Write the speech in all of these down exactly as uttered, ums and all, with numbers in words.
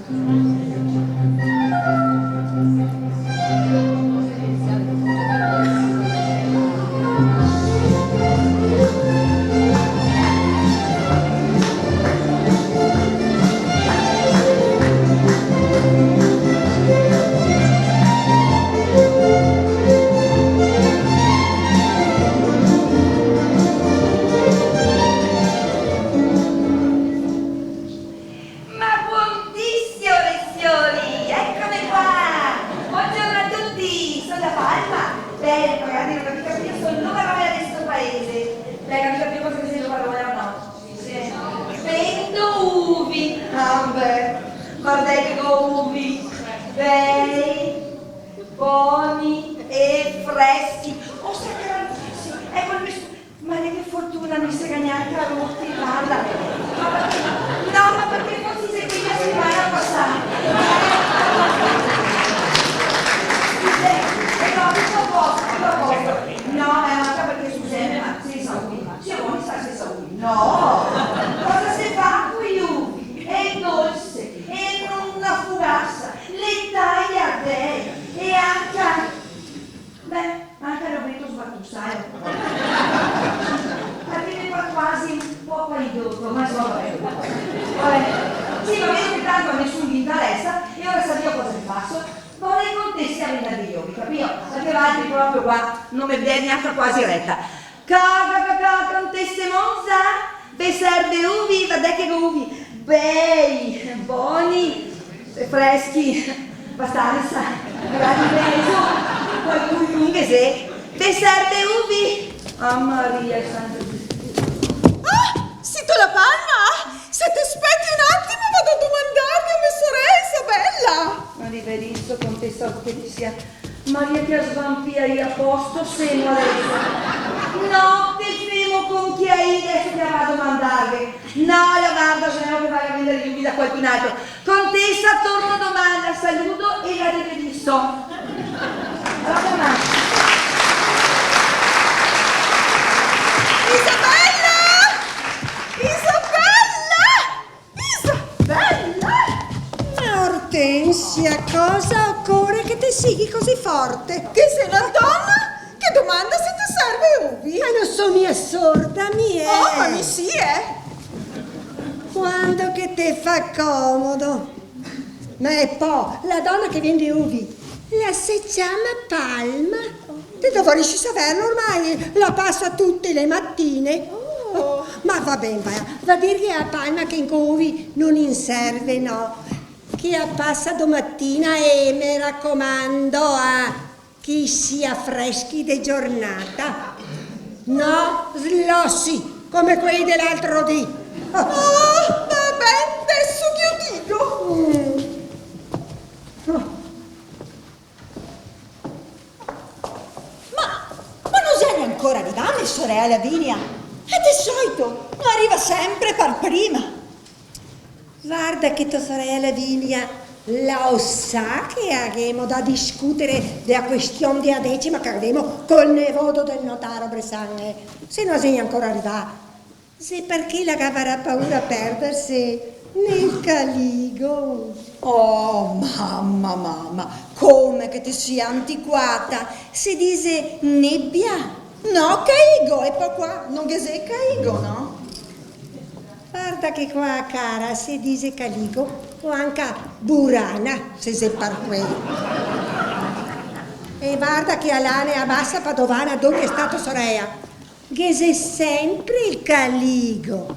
Ma buondì, siore e siori, ecome qua! Bongiorno a tuti, so la Palma. Beh, magari no gavì capìo, so l'ovarola de sto paese. Beh, gavì capìo cosa che xe l'ovarola, no? Sì. Vendo uvi. Ah, beh, vardè che go uvi. Bei, boni e freschi. Oh, sacramentissimo! Eco el me s-, ma che fortuna, no i se ga gnanca ruti, varda. Ma parché? No, ma parché forsi i xe quei dea setimana pasà. Scusè, eh no, tuto a posto, tuto a posto. No, ma anca parché, scuseme, ma sensa uvi, se vol star sensa uvi? No! Cosa se fa coi uvi? El dolse, el, na fogasa, le taia, beh, e anca Beh, anca l'ovreto sbatusaio. Parché me par quasi un po' paidoto, ma insoma, vabè. Vabè. Sì, ma vedo che tanto a nesun ghe interesa, e ora savìo cosa che faso? Vao dai contese a vendar dei ovi, capìo? Parché valtri proprio qua no me dè gnanca quasi reta. Ca, ca, ca, ca, contese Monza? Ve serve uvi? Vardè che go uvi bei, boni, freschi, bastansa. Magari in mezo qualcun ghe xe. Ve serve uvi? Ah, Maria Santa. Ah, sito la Palma? Se te speti un atimo, vado a domandarghe a me sorela Isabella. Ma rivediso, contesa Ortensia. Maria, che a svampìa i a posto, semo deso. No, te femo con chi a i, deso te a va a domandarghe. No, la varda, xe mejo che vaga a vendar i uvi da qualcun altro. Contesa, torno doman, la saludo e la rivediso. Vado, ma. Isabella! Isabella! Isabella! Ma Ortensia, cosa ocore che te sighi cusì forte? Che xe na dona che domanda se te serve uvi. Ma no so mia sorda, mi, eh. Oh, ma mi sì, eh. Quando che te fa comodo. Ma e po, la dona che vende uvi, la se ciama Palma. Te dovarisi saverlo ormai, la pasa tute le matine. Oh. Ma va ben, va, va a dirghe a Palma che incoi uvi no in serve, no. Che a pasa domatina e, me racomando, ah, che i sia freschi de giornata. No slosi, come quei de l'altro dì. Oh, va ben, deso ghe lo digo. Mm. Ma, ma no xe ancora rivà me sorela Lavinia? E de soito no riva senpre par prima. Varda che to sorela Lavinia la o sa che a ghemo da discutere de a question de a decima che a ghemo col nevodo del notaro Bressan, eh. Se no xe ancora rivà. Xe parché la gavarà paura a perderse nel caligo. Oh, mama, mama, come che te si antiquata! Se dixe nebia, no caigo, e po qua no ghe xe caigo, no? Varda che qua, cara, se dixe caligo o anca burana, se xe par quel. E varda che a lana e a basa padovana, dove xe stà to sorela, ghe xe senpre el caligo,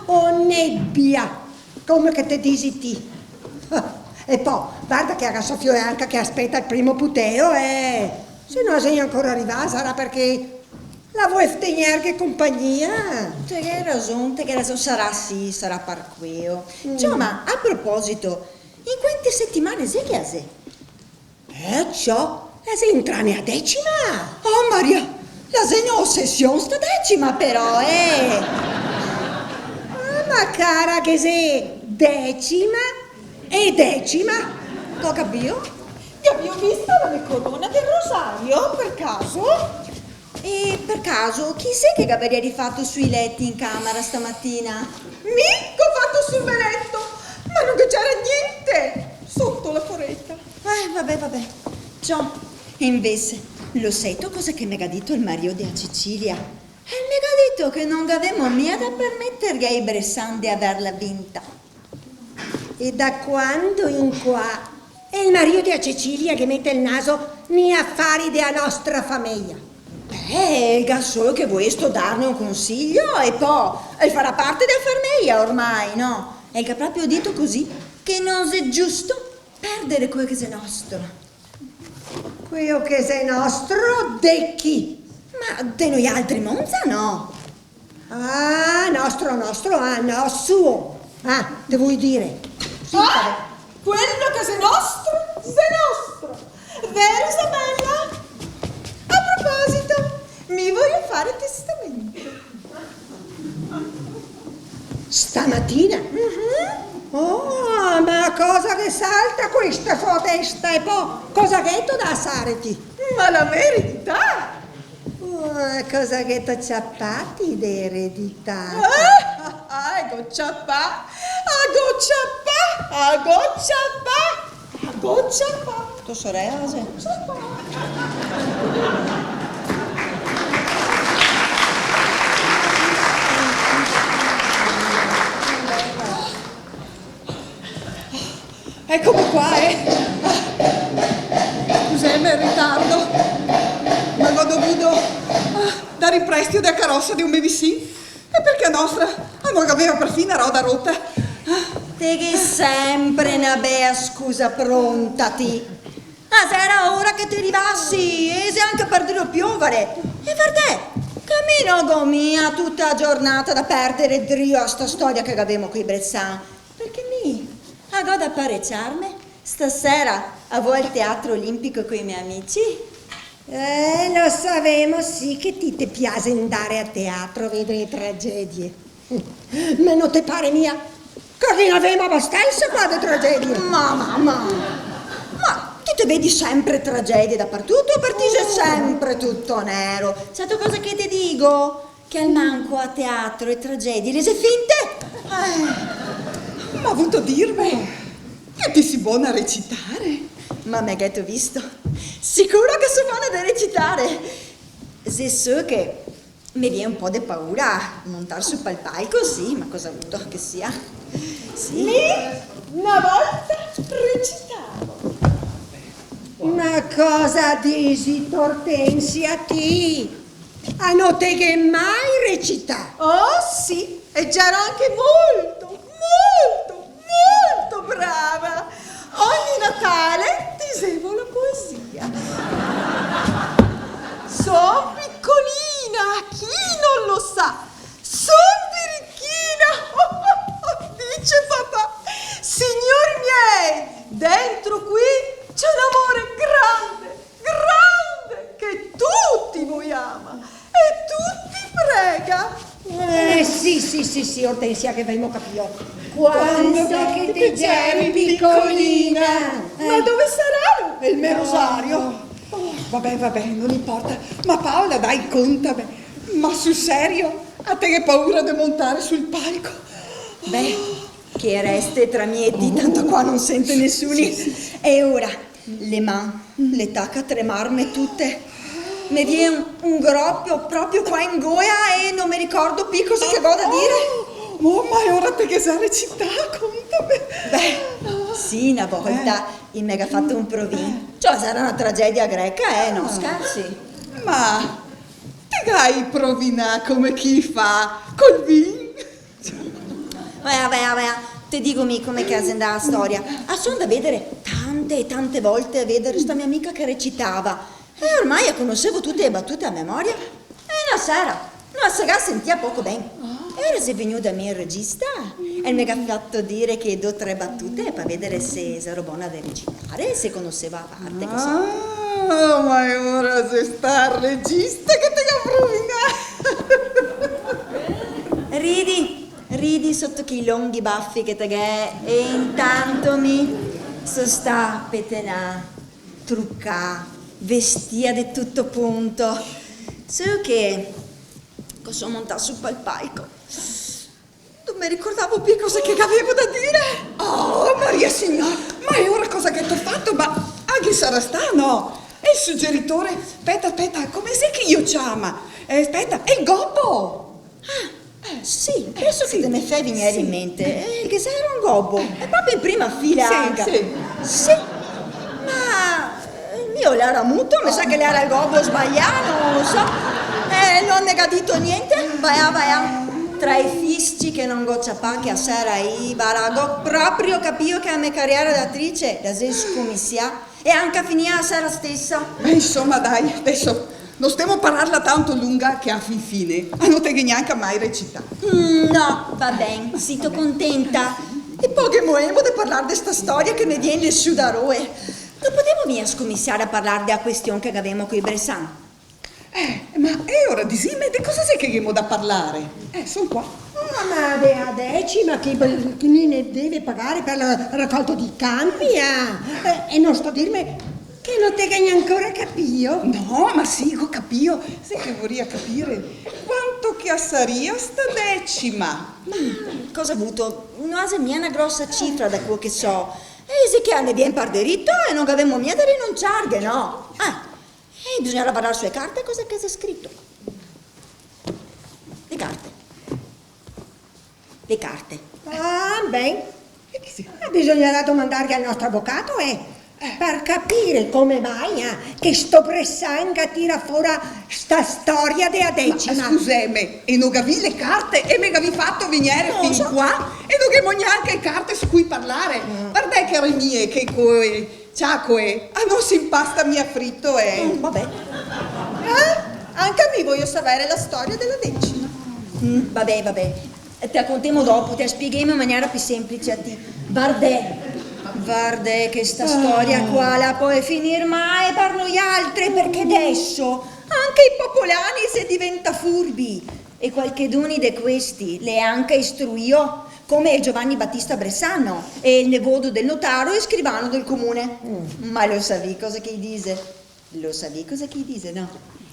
o nebia, come che te dixi ti. E po, varda che a ga so fiola anca che a speta el primo puteo, eh. Se no a xe ancora rivà, sarà parché la vol tegnerghe conpagnia. Te ghe rason, te ghe rason, sarà sì, sarà par queo. Mm. Ciò, ma a proposito, in quante setimane xe che a xe? Eh, ciò, la xe intrà ne a decima! Oh, Maria, la xe na osesion sta decima, però, eh! Ah, ma cara, che xe decima e decima! Go capìo? Gavìo visto la me corona del rosario, par caso? E par caso, chi xe che gavaria rifato sui leti in camera stamatina? Mi? Che go fato sul me leto? Ma no ghe gera gnente! Ciò, invese, lo seto cosa che me ga dito el marìo de a Cecilia? El me ga dito che no gavemo mia da permeterghe ai Bressan de averla vinta. E da quando in qua xe el marìo de a Cecilia che mete el naso nei afari de a nostra fameia? Beh, el ga solo che voesto darne un consiglio, e po' el farà parte de a fameia ormai, no? El ga proprio dito cusì, che no xe giusto perdere quel che xe nostro. Queo che xe nostro de chi? Ma de noialtri Monza, no? Ah, nostro, nostro, ah, no, suo. Ah, te vui dire. Sì, ah, vabbè. Quel che xe nostro, xe nostro. Vero, Isabella? A proposito, mi voio fare testamento. Stamatina? Mhm. Oh, ma cosa che salta questa so testa? E po', cosa gheto da asareti? Ma la me eredità! Oh, e cosa gheto ciapà ti de eredità? Ah, ah, ah, go ciapà, ah, go ciapà, ah, go ciapà, ah, go ciapà. To sorela, sì. Ciapà. Ecomi qua, eh. Scuseme el ritardo, ma go dovudo, ah, dare in prestio de a carosa de un me visin, e parché a nostra, ah, no gaveva perfin a roda rota. Ah. Te ghe sempre na bea scusa pronta, ti. Ah, xe era ora che te rivasi, e xe anca par drio piovare. E vardè, che mi no go mia tuta a giornata da perdere drio a sta storia che gavemo coi Bressan. Parché mi, ah, go da pareciarme. Stasera a vo al Teatro Olimpico coi me amici. Eh, lo savemo, sì, che ti te piase ndare a teatro a vedare e tragedie. Ma no te pare mia che ghe n'avemo abastansa qua de tragedie? Ma, ma, ma, ma ti te vedi sempre tragedie dapartuto, par ti xe sempre tuto nero. Seto cosa che te digo? Che almanco a teatro e tragedie le xe finte? Eh. Ma vuto dirme che ti si bona a recitare? Ma me gheto visto? Sicuro che so bona de recitare! Xe solo che me vien un po' de paura montar su pal palco, sì, ma cosa vuto che sia? Sì. Mi na volta recitavo. Ma cosa dixito, Ortensia, ti? Ah, no te ghe mai recità? Oh, sì, e gero anca molto, molto, molto brava. Ogni Natale disevo la poesia. Son piccolina, chi non lo sa? Son birichina, dice papà. Signori miei, dentro qui c'è un amore grande, grande, che tutti voi ama e tutti prega. Eh, sì, sì, sì, sì, Ortensia, che gavemo capìo. Quando che te geri picolina. Ma dove sarà el me rosario? Oh, va ben, va ben, no inporta. Ma Paola, dai, contame. Ma sul serio, a te ghe paura de montare sul palco? Beh, che reste tra mi e ti, tanto qua no sente nesuni. Sì, sì, sì. E ora, le man le taca tremarme tute. Me vien un gropio proprio qua in gola e no me ricordo pì cosa che go da dire. Oh, oh, ma e ora te ghe sa recità, contame. Beh, sì, na volta i me ga fato un provin. Ciò, sarà na tragedia greca, eh, no scherzi. Ma te gai provinà come che i fa col vin? Vea, vea, vea, te digo mi come che xe ndà a storia. A so ndà a vedare tante e tante volte a vedare sta mia amica che recitava. E ormai a conosevo tute e batute a memoria. E na sera, no, se ga sentìa poco ben. E ora xe vegnù da mi el regista e me ga fato dire che do tre batute par vedare se xero bona de recitare, se conosevo a parte, che so. Ah, ma e ora xe stà el regista che te ga provinà. Ridi, ridi soto chei longhi bafi che te ghè, e intanto mi so stà petenà, trucà, vestìa de tuto punto. Solo che, co so montà su pal palco, no me ricordavo pì cosa che gavevo da dire. Oh, Maria Signora, ma e ora cosa che te ga fato? Ma anca Sarà stà, no? Xe el sugeritore. Speta, speta, come xe che i lo ciama? Eh, speta, xe el gobo! Ah, eh, sì, deso che te me fè vignere in mente, eh, ghe xera un gobo, e proprio in prima fila anca. Sì, sì. Sì, ma, eh, mi l'era muto, me sa che l'era el gobo sbalià, no so. Eh, no me ga dito gnente, va là, va là. Tra i fisci che no go ciapà che a sera lì, va là, go proprio capìo che a me cariera de atrice la xe scomisià. E anca finìa a sera stesa. Eh, insoma, dai, deso no stemo a parlarla tanto lunga che a fin fine a no te ghe gnanca mai recità. Mm, no, va ben, sito contenta. E po ghe moemo de parlar de sta storia che me vien el sudaroe. No podemo mia scomisiar a parlar de a question che gavemo coi Bressan? Eh, ma e ora disime, de cosa xe che ghemo da parlare? Eh, son qua. Ah, ma de a decima che, che i ne deve pagar par el racolto dei campi, ah! Eh, e no sta dirme che no te ghe ancora capìo? No, ma sì, go capìo. Xe che voria capire quanto che a saria sta decima. Ma cosa vuto? No a xe mia na grosa cifra, da quel che so. E xe che a ne vien par derito e no gavemo mia da rinunciarghe, no? Ah. Eh, bisognarà vardar su le carte cosa che xe scrito. Le carte. Le carte. Ah, ben. E chi xe? Eh, bisognarà domandarghe al nostro avocato, eh, par capire come mai, eh, che sto Bressan ga tirà fora sta storia de a decima. Ma scuseme, e no gavì le carte e me gavì fato vignere fin qua? E no ghemo gnanca le carte su cui parlare. Mm. Vardè, care mie, che co- Ciacoe, a no se impasta mia frito, eh. Mm, va ben. Eh? Anca mi voio savere la storia de la decima. Mm, va ben, va ben. Te la contemo dopo, te la spieghemo in maniera pì senplice a ti. Vardè, vardè che sta storia qua la pol finir mal par noialtre, parché deso anca i popolani se diventa furbi. E qualcheduni de questi l'è anca istruìo, come Giovanni Battista Bressan, el nevodo del notaro e scrivano del comune. Mm. Ma lo savì cosa che i dise? Lo savì cosa che i dise, no?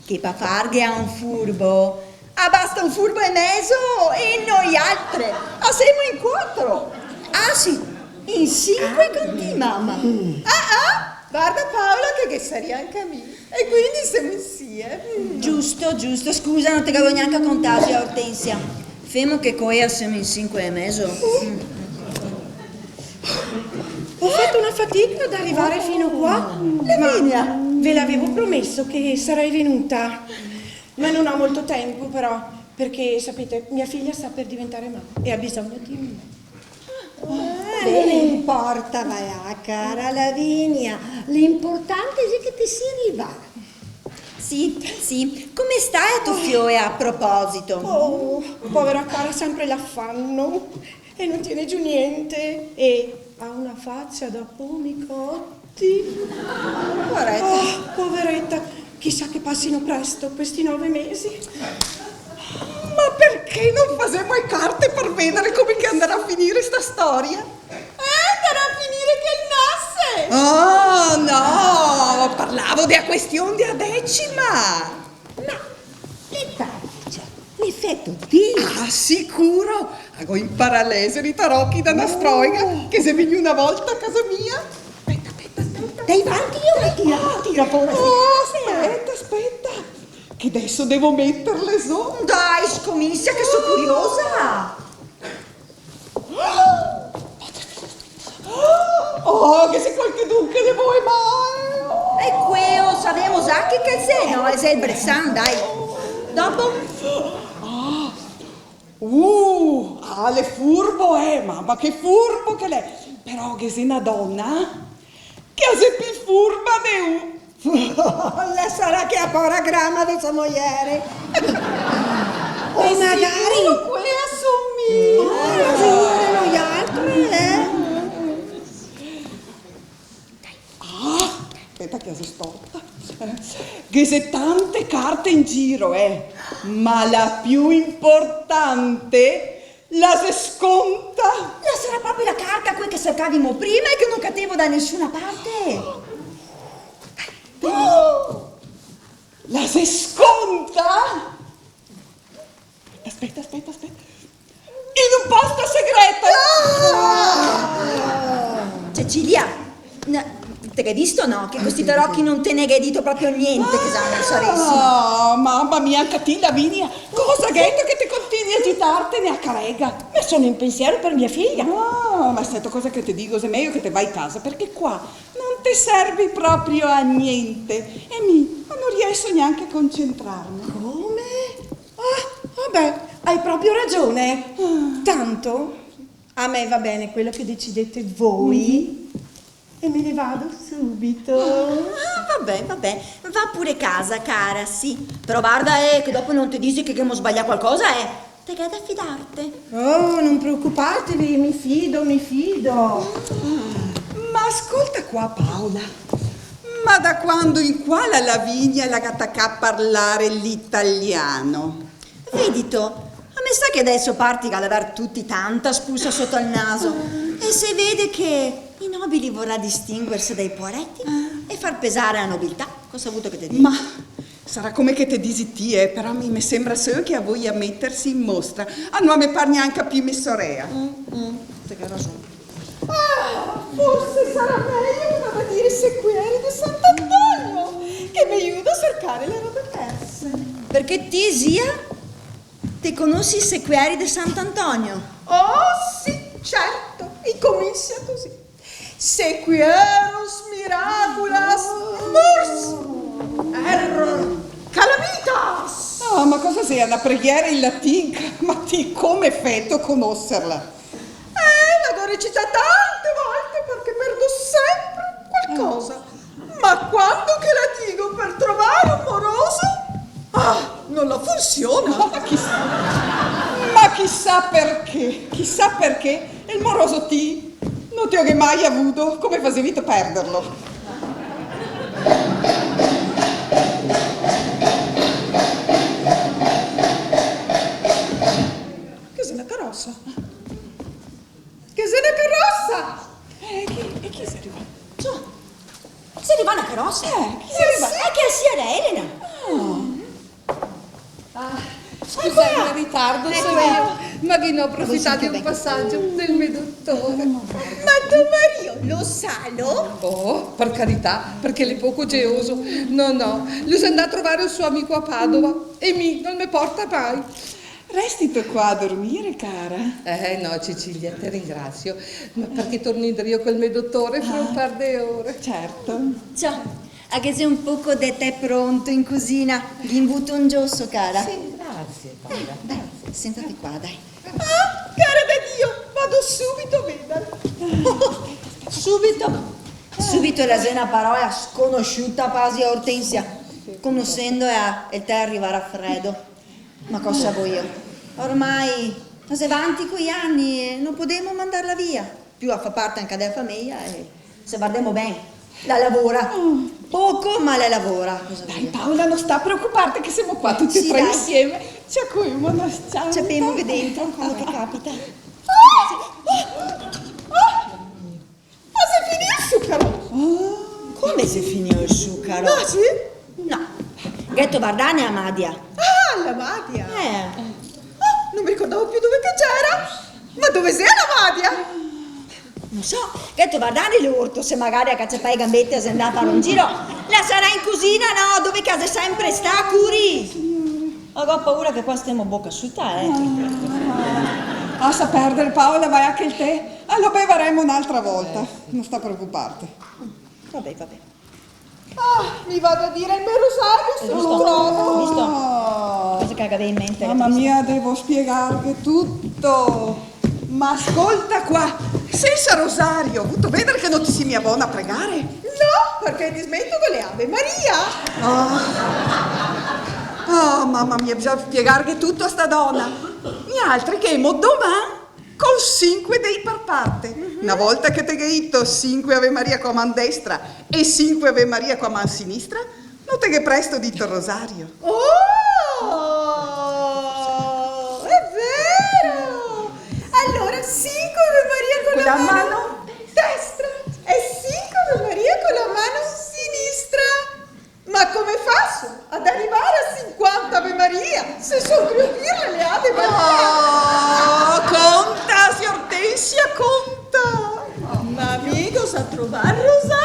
Che par farghe a un furbo, a basta un furbo e mezo e noialtre a semo in quatro. Ah, sì, in sinque con ti, mama. Mm. Ah, ah, varda Paola che ghe saria anca mi. E quindi semo insieme. Giusto, giusto. Scusa, no te gavevo gnanca contà, zia Ortensia. Femo che co ea semo in sinque e mezo. Go fato na fatica da rivare fin qua. Lavinia! Ma ve l'avevo promeso che sarei venuta. Ma non ho molto tempo, però, perché, sapete, mia figlia sta per diventare mamma e ha bisogno di un... Ah, no importa, va là, cara Lavinia, l'inportante xe che te si rivà. Sì, sì. Come sta to fiola, a proposito? Oh, povera cara, sempre l'affanno. E non tiene giù niente. E ha una faccia da pomicotti. Poveretta. Oh, poveretta. Chissà che passino presto questi nove mesi. Ma parché no fasemo e carte par vedare come che andarà a finire sta storia? Eh, andarà a finire che el nase! Oh, no! Parlavo de a question de a decima! Ma le taroghe, le feto ti? Ah, sicuro! A go inparà a lèxare i tarochi da na stroiga che xe vegnù na volta a casa mia. Speta, speta, speta. Dai, vanti, ora tira, tira fora. Oh, speta, speta, che deso devo meterle zo. Dai, scominsia, che so curiosa. Oh, che xe qualchedun che le voe mal. E queo savemo za chi che xe, no? Xe el Bressan, dai. Dopo? Ah, uh, ah, l'è furbo, eh, mama, che furbo che l'è. Però ghe xe na dona che a xe pì furba de u. La sarà che a pora grama de so moiere. O magari... Sicuro, quea so mi. Oh, la signora noialtre, eh? Ah, speta che a xe storta. Ghe xe tante carte in giro, eh. Ma la più inportante la xe sconta. La sarà proprio la carta, quea che sercavimo prima e che no catevo da nesuna parte. Oh! La xe sconta? Speta, speta, speta. In un posto segreto! Ah! Cecilia, No, te ghe visto, no? Che co sti tarochi no te ne ghe dito proprio gnente, che sa, no saresi. Ah, mama mia, anca ti, Lavinia! Cosa gheto che te continui a agitarte ne a carega? Ma son in pensiero per mia fia. Ah, ma seto cosa che te digo, xe mejo che te vai casa, parché qua no te servi proprio a gnente. E mi no rieso gnanca a concentrarme. Come? Ah, vabè, te ga proprio ragion. Ah. Tanto a me va ben quelo che decidete voi. Mhm. E me ne vado subito. Ah, vabè, vabè. Va pure casa, cara, sì. Però varda, eh, che dopo no te disi che, che ghemo sbalià qualcosa, eh. Te ghe da fidarte. Oh, no preocuparteve, me fido, me fido. Ma scolta qua, Paola. Ma da quando in qua la Lavinia la ga tacà a parlare l'italian? Vedito, a me sa che deso parti che ga da aver tuti tanta spusa soto al naso. E se vede che i nobili vorà distinguerse dai poareti e far pesare la nobiltà. Cosa vuto che te diga? Ma sarà come che te disi ti, eh, però mi, me sembra solo che a voia meterse in mostra. Ah, no me par gnanca pì me sorea. Mm, mm, te ga rason. Ah, forse sarà mejo che vada a dire i sequieri de Sant'Antonio, che me juda a sercare le robe perse. Parché ti, zia, te conosi i sequieri de Sant'Antonio? Oh, sì, certo, i cominsia cusì. Sequierus miraculas mors error calamitas. Ah, ma cosa xea, na preghiera in latin? Ma ti come feto a conoserla? Eh, la go recità tante volte parché perdo sempre qualcosa. Ma quando che la digo per trovare un moroso, ah, no la funsiona. Ma chisà, ma chisà parché, chisà parché el moroso ti no te lo ghe mai avuto, come fasevito a perderlo? Che xe na carosa? Che xe na carosa? Eh, chi, e chi xe rivà? Ciò, xe rivà na carosa? Eh, chi xe rivà? Eh, sì. Xe che xe la zia Elena. Ah. Ah, scuseme el ritardo, eco, so mi, ma ghin go aprofità de un pasagio del me dotore. Ma to marìo lo salo? Oh, par carità, parché l'è poco geloso. No, no, lu xe ndà a trovare un so amico a Padova e mi no me porta mai. Restito qua a dormire, cara? Eh, no, Cecilia, te ringrasio, ma parché torno indrio col me dotore fra un par de ore. Ah, certo. Ciò, a ghe xe un poco de tè pronto in cusina. Ghin vuto un gioso, cara? Sì, grasie, cara, grasie. Sentate qua, dai. Ah, cara de Dio, vado subito a vedar. Subito? Subito la xe na parola sconosciuta par zia Ortensia. Conosendola, el tè el rivarà fredo. Ma cosa voio? Ormai la xe vanti coi ani e no podemo mandarla via. Pì la fa parte anca dela fameja e, se vardemo ben, la lavora. Poco, ma la lavora, cosa voio? Dai, Paola, no sta preocuparte che semo qua tute e tre insieme. Sì, dai. Ciapemo na s-cianta. Ciapemo che dentro, quando che capita. Ah! Ah! Ah! Ma xe finìo el sucaro? Come xe finìo el sucaro? Ah, sì? No. Gheto vardà ne la madia? Ah, la madia! Eh. Ah, no me ricordavo pì dove che gera. Ma dove xe la madia? No so, gheto vardà ne l'orto, se magari la ga ciapà e gambete e xe ndà a fare un giro. La sarà in cusina, no? Dove che la xe sempre stà, curi! Signore. Go paura che qua stemo boca suta, eh. Ah, lasa perdere, Paola, va là che el tè lo bevaremo n'altra volta. Eh, sì. No sta preocuparte. Vabè, vabè. Ah, mi vado a dire el me rosario, se lo trovo. Visto? Cosa che gavea in mente, mama mia, devo spiegarghe tuto. Ma scolta qua, sensa rosario, vuto vedare che no te si mia bona a pregare? No, parché dismentogo le Ave Maria. Ah. Ah, mama mia, bisogna spiegarghe tuto a sta dona. Nialtri che ghemo doman col sinque dei par parte. Mhm. Na volta che te ghe dito sinque Ave Maria co la man destra e sinque Ave Maria co la man sinistra, no te ghe presto dito el rosario. Oh! Xe vero! Alora, sinque Ave Maria co la man destra e sinque Ave Maria co la man sinistra. Ma come faso a rivare a sinquanta Ave Maria se so drio dirle le Ave Maria? Oh, conta, zia Ortensia, conta! Ma mi go za trovà el rosario!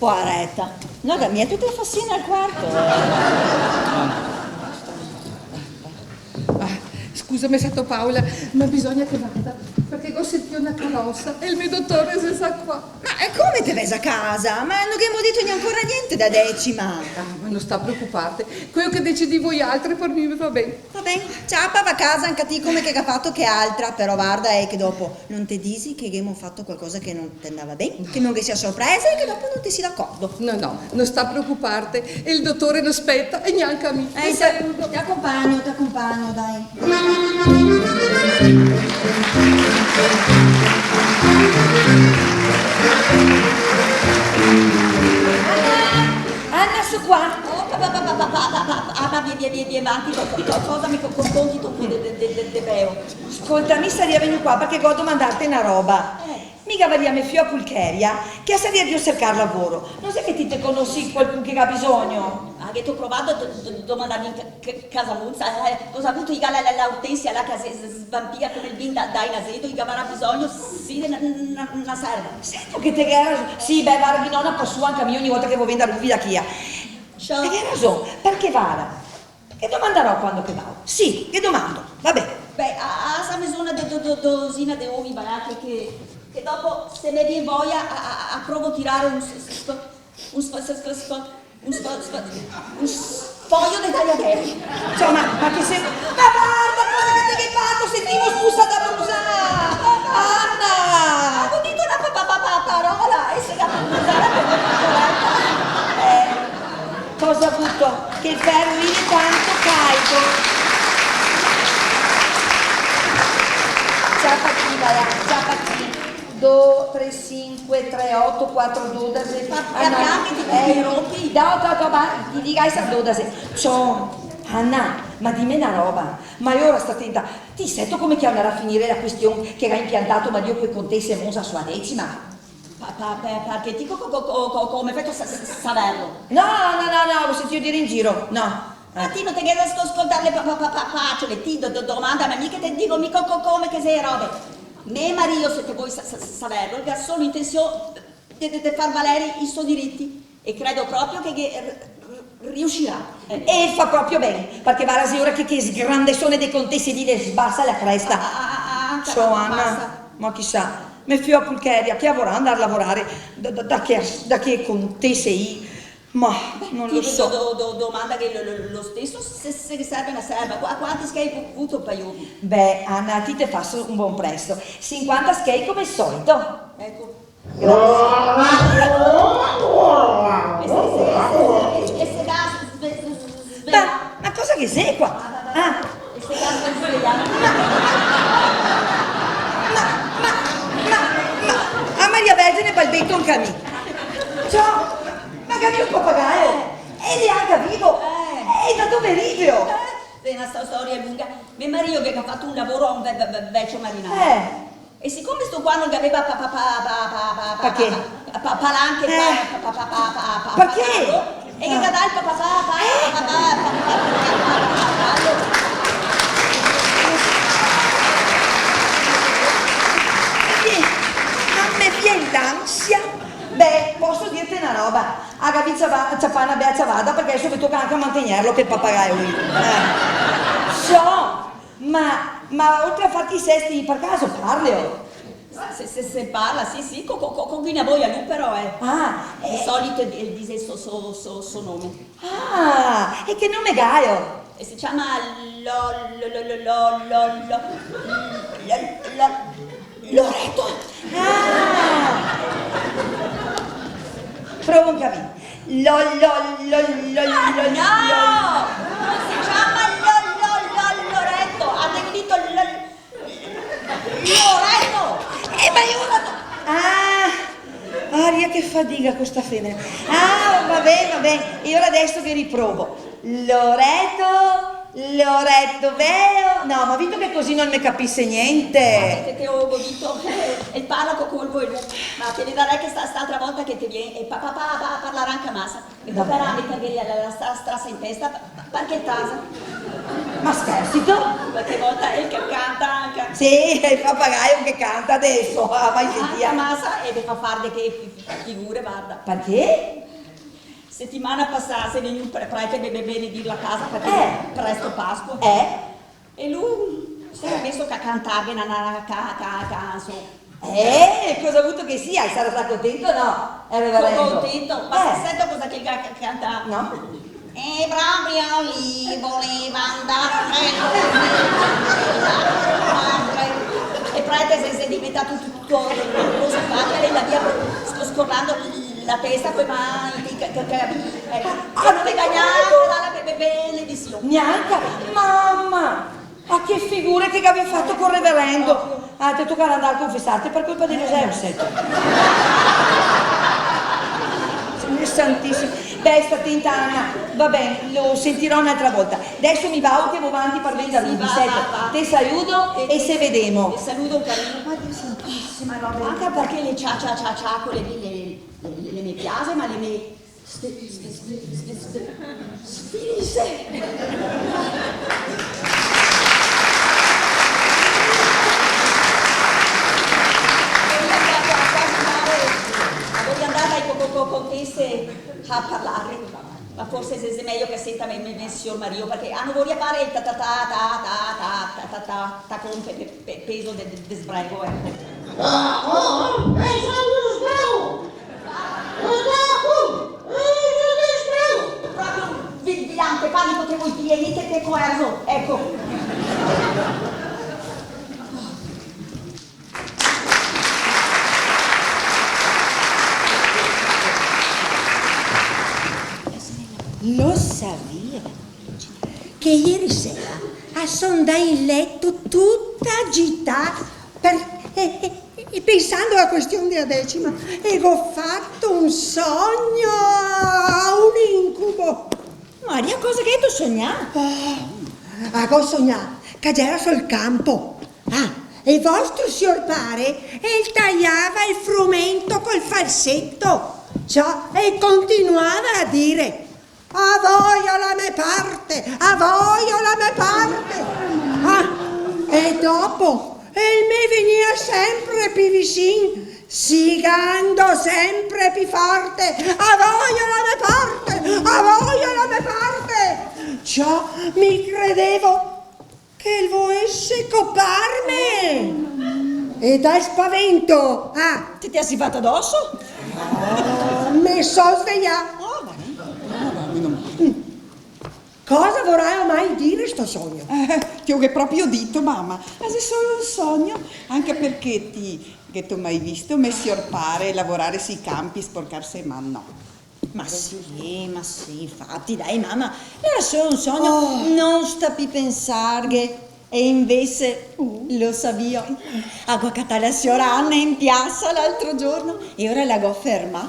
Poareta, no ga mia tute le fasine al quarto? Ah, scusame, seto Paola, ma bisogna che vada, parché go sentìo na carosa e el me dotore xe za qua. Ma, eh, come te ve za casa? Ma no ghemo dito gnancora gnente da decima. Ah, ma no sta preocuparte, queo che decidì voialtre par mi va ben. Va ben, ciapa, va casa anca ti come che ga fato chealtra, però varda, eh, che dopo no te disi che ghemo fato qualcosa che no te ndava ben, che no ghe sia sorprese e che dopo no te si d'acordo. No, no, no sta preocuparte, el dotore no speta e gnanca mi. Eh, te saludo. Te acompagno, te acompagno, dai. Anna, Anna, so qua. Oh, pa, pa, pa, Anna, vien, vien, vien, vien, vanti, co-, co-, cosa me co-, co-, conti ti de, de, de, de, de beo? Scolta, mi sarìa vegnù qua parché go da domandarte na roba. Eh. Mi gavaria me fioa Pulcheria, che a sarìa drio sercar lavoro. No xe che ti te conosi qualcun che ga bisogno? Ah, gheto provà a do-, do-, do-, domandarghe in ca-, ca-, casa Monza, eh, cosa vuto, i ga la, la, la Ortensia là che se, se svampia come el vin da, da Inazedo, i gavarà bisogno, sì, de na, na, na serva. Seto che te ghe rason. Sì, beh, varda, ghe n'ò na par sua anca mi, ogni volta che vo vien da lu, vi da chi a. Ciò. Te ghe rason, parché varda, ghe domandarò quando che vao. Sì, ghe domando, va ben. Beh, a, a sa me sona do, do, do, dosina de ovi, va là, che, che, che dopo, se me vien voia, a, a, a provo tirare un s-, s-, sf-, un sf-, sf-, sf-, sf-, un sf-, sf-, un sfoio de taiadere. Insoma, ma che se, ma varda cosa che te ghe fato, sentimo, spusa da brusà! Anna! Go dito na pa, pa, pa, pa, parola, e se ga brusà la pa, pa, pa, pa, eh. Cosa vuto? Che el fero el xe tanto caldo. Ciapa ti, va là, ciapa ti. Do, tre, sinque, tre, oto, quatro, dodase. Ma, ma, ma, pian pian che ti, eh, ti rompi. Do, do, do, ma ti diga esa dodase. Ciò, Anna, ma dime na roba. Ma ora sta tenta. Ti seto come che andarà a finire la question che ga impiantà to marìo co le contese Monza su a decima? Pa, pa, pa, parché ti co, co, co, co, co, come feto a sa, sa, saverlo? No, no, no, no, go sentìo dire in giro, no. Eh. Ma ti no te ghe da sco-, scoltarle pa, pa, pa, pa, paciole, ti do, do, domandame mi che te digo mi co, co, come che xe robe. Me marìo, se te vol sa, sa, saverlo, el ga solo intension de, de, de far valere i so diriti. E credo proprio che, che r-, r-, riusirà. Eh. E fa proprio ben, parché varda, xe ora che, che sgrandesone de contese lì le sbasa la cresta. Ah, ah, ah, ah, anca, ciò, Anna, basta. Ma chisà, me fioa Pulcheria, che a vorà andar a lavorare da, da, da che, da che contese lì? Ma, beh, no lo so. Ti do, do, do, domandaghe lo, lo, lo steso, se, se serve na serva. Qua-, quanti schei vu-, vuto par ovi? Beh, Anna, ti te faso un bon presto. Sinquanta schei come solito. Eco. Grazie. E se, e se, e se, e se, e se ga sve-, sve-, sveglia? Ma, ma cosa che xe qua? Ah. E se ga sve-, sveglià? Ma, ma, ma, ma, ma, a Maria Vergine balbeto anca mi. Ciò, ma che xe un papagaio? E l'è anca vivo? Eh. E da dove riveo? Eh, xe na sto-, storia lunga. Me marìo che ga fato un lavoro a un ve-, ve-, ve-, vecio marinaro. Eh. E sicome sto qua no gaveva pa, pa, pa, pa, pa, pa, pa, pa, pa, palanche, eh, pa, pa, pa, pa, pa, pa, parché? E che ga dà el pa, pa, pa, pa, eh, pa, pa, pa, pa, pa, pa, pa, pa, pa, pa. Sì, ma me vien l'ansia. Beh, poso dirte na roba? A ga via ciapà na bea ciavada, parché deso me toca anca mantegnerlo, quel papagaio lì. Eh. So, Ma, ma oltre a farti i sesti, par caso parleo? Se, se, se parla, sì, sì, co, co, co, co chi ne voia lu però, eh. Ah, eh. De solito el, el dise so, so, so, so nome. Ah, e che nome gaeo? E se ciama Lo, Lo, Loreto. Ah! Provo anca mi. Lo, lo, lo, lo, lo, no! Lo. Se ciama Lo, Lo, Lo, Loreto. A te go dito Lo, Loreto! Eh, ma e ora... Ah! Aria, che fadiga co sta femena. Ah, va ben, va ben. E ora deso che riprovo. Loreto, Loreto veo. No, ma vito che cusì no me capise gnente. Ma te, te, te go dito, eh, el parla co, co el vol lu. Ma te vedarè che sta, st'altra volta che te vien, e pa, pa, pa, pa, parlarà anca masa. Me tocarà meterghe la, la, la stra-, strasa in testa, pa, pa, parché tasa. Ma schersito? Qualche volta el ca-, canta anca. Sì, el papagaio che canta deso, ah, mai sentìa? Canta masa e me fa far de che fi-, fi-, figure, varda. Parché? Setimana pasà xe vegnù el pre-, prete be-, be-, benedir la casa parché xe presto Pasqua. Eh? E lu se ga meso a ca-, cantarghe na, na, na ca-, ca-, canson. Eh, cosa vuto che sia? El sarà stà contento, no? El reverendo. Co-, contento? Ma sento cosa che el ga ca-, cantà? No. E proprio lì voleva andare. E prete se, se xe diventà tuto, tuto roso in facia, el ndava via sco-, scorlando la testa coi mani, che, che, che, eh, ah, no te ga gnanca dà la be-, be-, benedision. Gnanca? Mama! Ma che figure che gavì fato col reverendo! Ah, te tocarà andar a confesarte par colpa de José, seto. Signor Santissimo. Beh, sta tenta, Anna. Va ben, lo sentirò n'altra volta. Deso mi vao che vo vanti par vendar, sì, sì, va, seto. Va, va. Te saludo e se vedemo. Te saludo, carino. Ma Dio santissimo, no, anca parché le cia-, cia-, cia-, ciacole lì le, le, le me piaxe, ma le me Ste, ste, ste, ste, ste, sfinise! Voria andar, a voria andar co, co, co, contese a parlare, ma forse xe, xe mejo che senta me, me, me sior marìo, parché, ah, no voria fare el ta, ta, ta, ta, conte pe, pe, peso de, de, de sbrego, eco. Ah, oh, oh, peso de sbrego! Proprio vi-, vigilante, panico, che vuoi dire? Niente, te coerzo, eco. Lo savìo che ieri sera a son ndà in leto tuta agità per, e, e, e pensando a la question dea decima, e go fato un sogno, un incubo. Maria, cosa che gheto sognà? Oh, a go sognà che gero sul campo. Ah, e vostro sior pare el taiava el frumento col falseto, ciò, e continuava a dire: "A voio la me parte, a voio la me parte." Ah, e dopo el me vegnìa sempre pi visin, sigando sempre pi forte: "A voio la me parte, a voio la me parte." Ciò, mi credevo che el voese coparme! E dal spavento, ah! Te, te ga sivà doso? Oh, me so svejà! Oh, va ben. Ah, va, meno male. Cosa vorà mai dire sto sogno? Eh, te lo ghe proprio dito, mama. Ma xe solo un sogno, anca parché ti, gheto mai visto me sior pare lavorare sui campi, sporcarse le man? No. Ma sì, ma sì, infati, dai, mama, l'era solo un sogno, oh, no sta pi pensarghe. E invese, uh, lo savìo, a go catà la siora Anna in piasa l'altro giorno e ora la go fermà.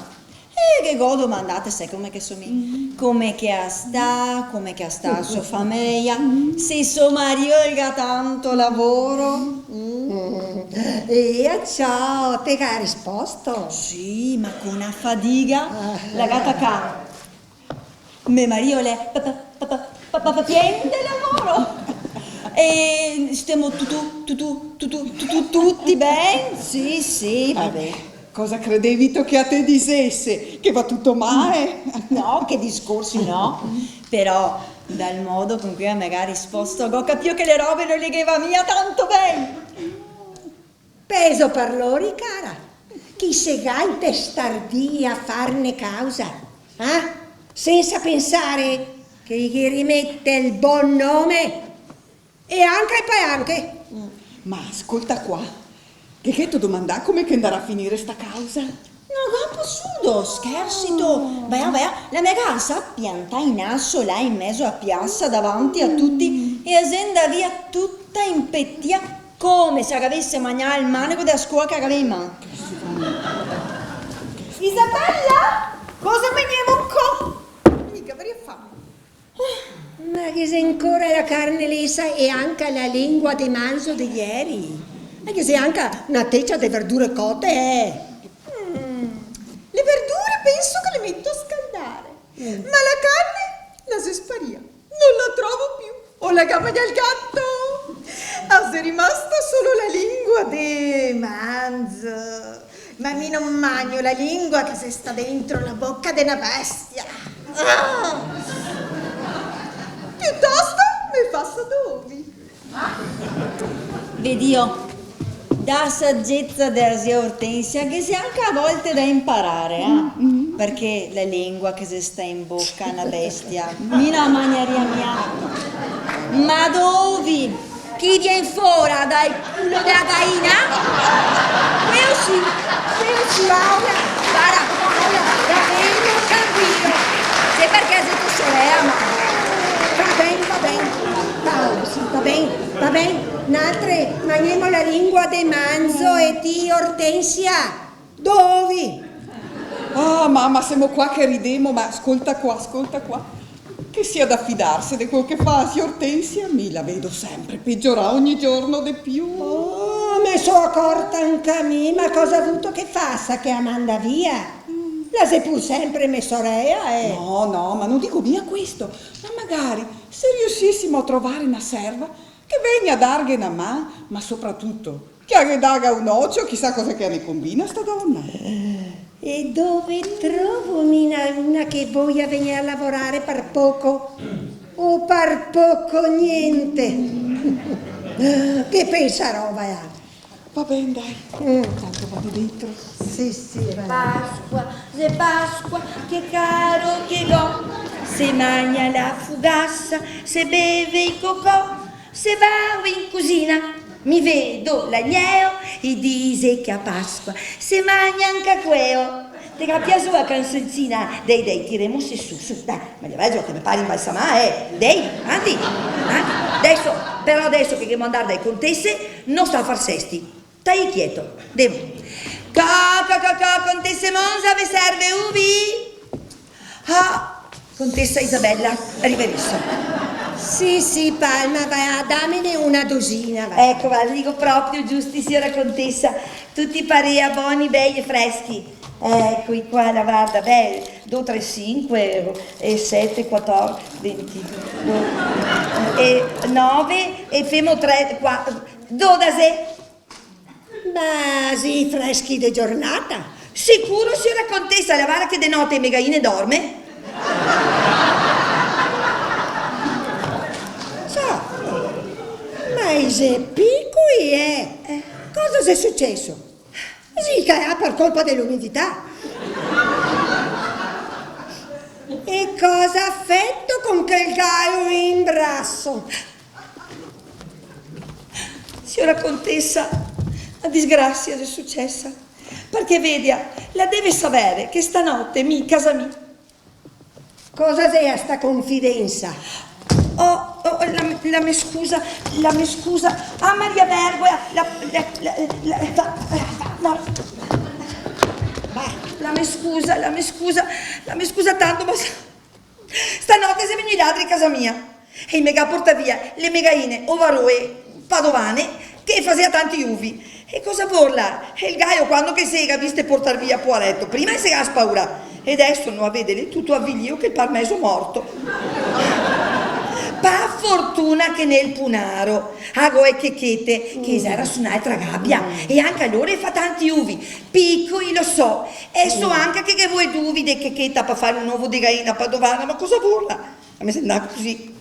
E ghe go domandà, te sè come che so mi, mm, come che a sta, come che a sta la so fameja, se so marìo el ga tanto lavoro. Mm. E a ciò te ga risposto? Sì, ma co na fadiga. Ah. La ga tacà: "Me marìo l'è pa, pa, pien de lavoro." E stemo tuti, tuti, tuti, tuti, tuti ben? Sì, sì, va ben. Eh, cosa credevito che a te disese? Che va tuto male? No, che discorsi no. Però, dal modo con cui a me ga risposto, go capìo che le robe no le ghe va mia tanto ben. Pezo par lori, cara, che i se ga intestardìi a farne causa, eh? Sensa pensare che i ghe rimete el bon nome e anca e palanche. Mm. Ma scolta qua, che gheto domandà come che ndarà a finire sta causa? No go posudo, schersito? Oh. Vea, vea, la me ga lasà piantà in aso là in mezo a piasa davanti a tuti e a xe ndà via tuta impetìa come se a gavese magnà el manego dea scoa che a gavea in man. Isabella, cosa megnemo co? Mi gavarìa fame. Oh, ma ghe xe ancora la carne lesa e anca la lengua de manzo de ieri. Ma ghe xe anca na tecia de verdure cote, eh. Mm, le verdure penso che le meto a scaldare, mm, ma la carne la xe sparìa. No la trovo più. O la gamba del gato! A xe rimasta solo la lingua de manzo. Ma mi no magno la lingua che xe sta dentro la boca de na bestia. Ah! Piutosto me faso do ovi. Vedìo, da sagesa de la zia Ortensia, che xe anca a volte da inparare, eh? Mm, mm. Parché la lengua che xe sta in boca a na bestia, mi no la magnaria mia. Ma do ovi che vien fora dal culo dela gaina? Queo sì, queo sì. Paola, varda, Paola, va ben, no tranquilo. Xe parché xe to sorela, ma... Va ben, va ben. Paola, sì, va ben, va ben. Naltre magnemo la lingua de manzo e ti, Ortensia, do ovi. Ah, mama, semo qua che ridemo, ma scolta qua, scolta qua. Che sia da fidarse de queo che fa zia Ortensia, mi la vedo sempre pegiorà ogni giorno de più. Oh, me so acorta anca mi, ma cosa vuto che fasa che la manda via? La xe pur sempre me sorela, eh. No, no, ma no digo mia questo, ma magari se riusisimo a trovare na serva che vegna a darghe na man, ma sopratuto che la ghe daga un ocio, chisà cosa che la ne combina sta dona. E dove trovo mi na, una che voia vegnere a lavorare par poco? O par poco gnente? Che pensarò, va là. Va ben, dai. Mm. Tanto vado dentro. Sì, sì, va. Pasqua, xe Pasqua, che caro che go, se magna la fugasa, se beve i cocò. Se vao in cusina, mi vedo l'agneo, i dixe che a Pasqua se magna anca queo. Te ga piasuo a cansoncina? Dei, dei, tiremose su, su, dai, ma dai, che me pare inbalsamà, eh. Dei, anti, anti. Deso, però deso che ghemo da ndar dai contese, no sta far sesti. Stai chieto, demo. Co, co, co, co, contese Monza, ve serve uvi? Ah, contesa Isabela, rivereso. Sì, sì, Palma, va, damene una dosina, va. Eco, va, li go proprio giusti, siora contesa. Tuti parea boni, bei e freschi. Eco, i qua, la varda, beh, do, tre, sinque, e sete, quator, venti, do, e nove, e femo tre, qua, dodase. Ma sì freschi de giornata? Sicuro, siora contesa, la varda che de note e me gaine dorme. Sa, ma i xe picui, eh? Eh. Cosa xe suceso? Sì, che xe par colpa de l'umidità. E cosa feto con quel galo in braso? Siora contesa, la disgrasia xe sucesa, parché vedia, la deve savere che stanote mi, casa mi... Cosa xea sta confidensa? Oh, oh, la, la me scusa, la me scusa. Ah, Maria Vergola, la, la, la, la me scusa, la me scusa, la me scusa tanto, ma sa, stanote xe vegnui ladri casa mia e i me ga portà via le me gaine ovaroe padovane che fasea tanti uvi. E cosa vorla? E el galo, quando che se ga viste portar via, poareto, prima el se ga spaurà e deso no a vede, l'è tuto avilìo che el par mezo morto. Pa fortuna che nel punaro a go e chechete, che xera su n'altra gabia, e anca lore fa tanti uvi. Picoi, lo so, e so anca che ghe vol du uvi de checheta pa fare un ovo de gaina padovana, ma cosa vorla? A me xe ndà cusì.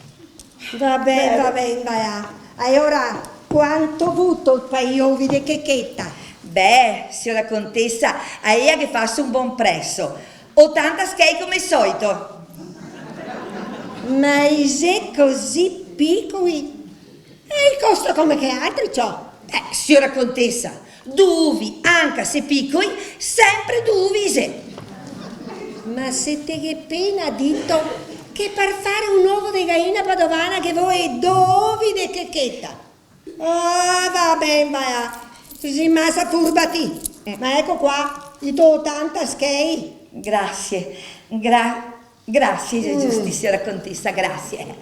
Va ben, va ben, va là. E ora, quanto vuto pa i ovi de checheta? Beh, siora contesa, a ea ghe faso un bon preso. Otanta schei come solito. Ma i xe cusì picui? E i costa come che altri, ciò. Eh, siora contesa, du uvi, anca se picoi, sempre du uvi i xe. Ma se te ghe pena dito che par fare un ovo de gaina padovana ghe vol do ovi de checheta. Ah, va ben, va là. Te si masa furba ti. Ma eco qua, i to otanta schei. Grasie, gra-, grasie, giusti, siora contesa, grasie.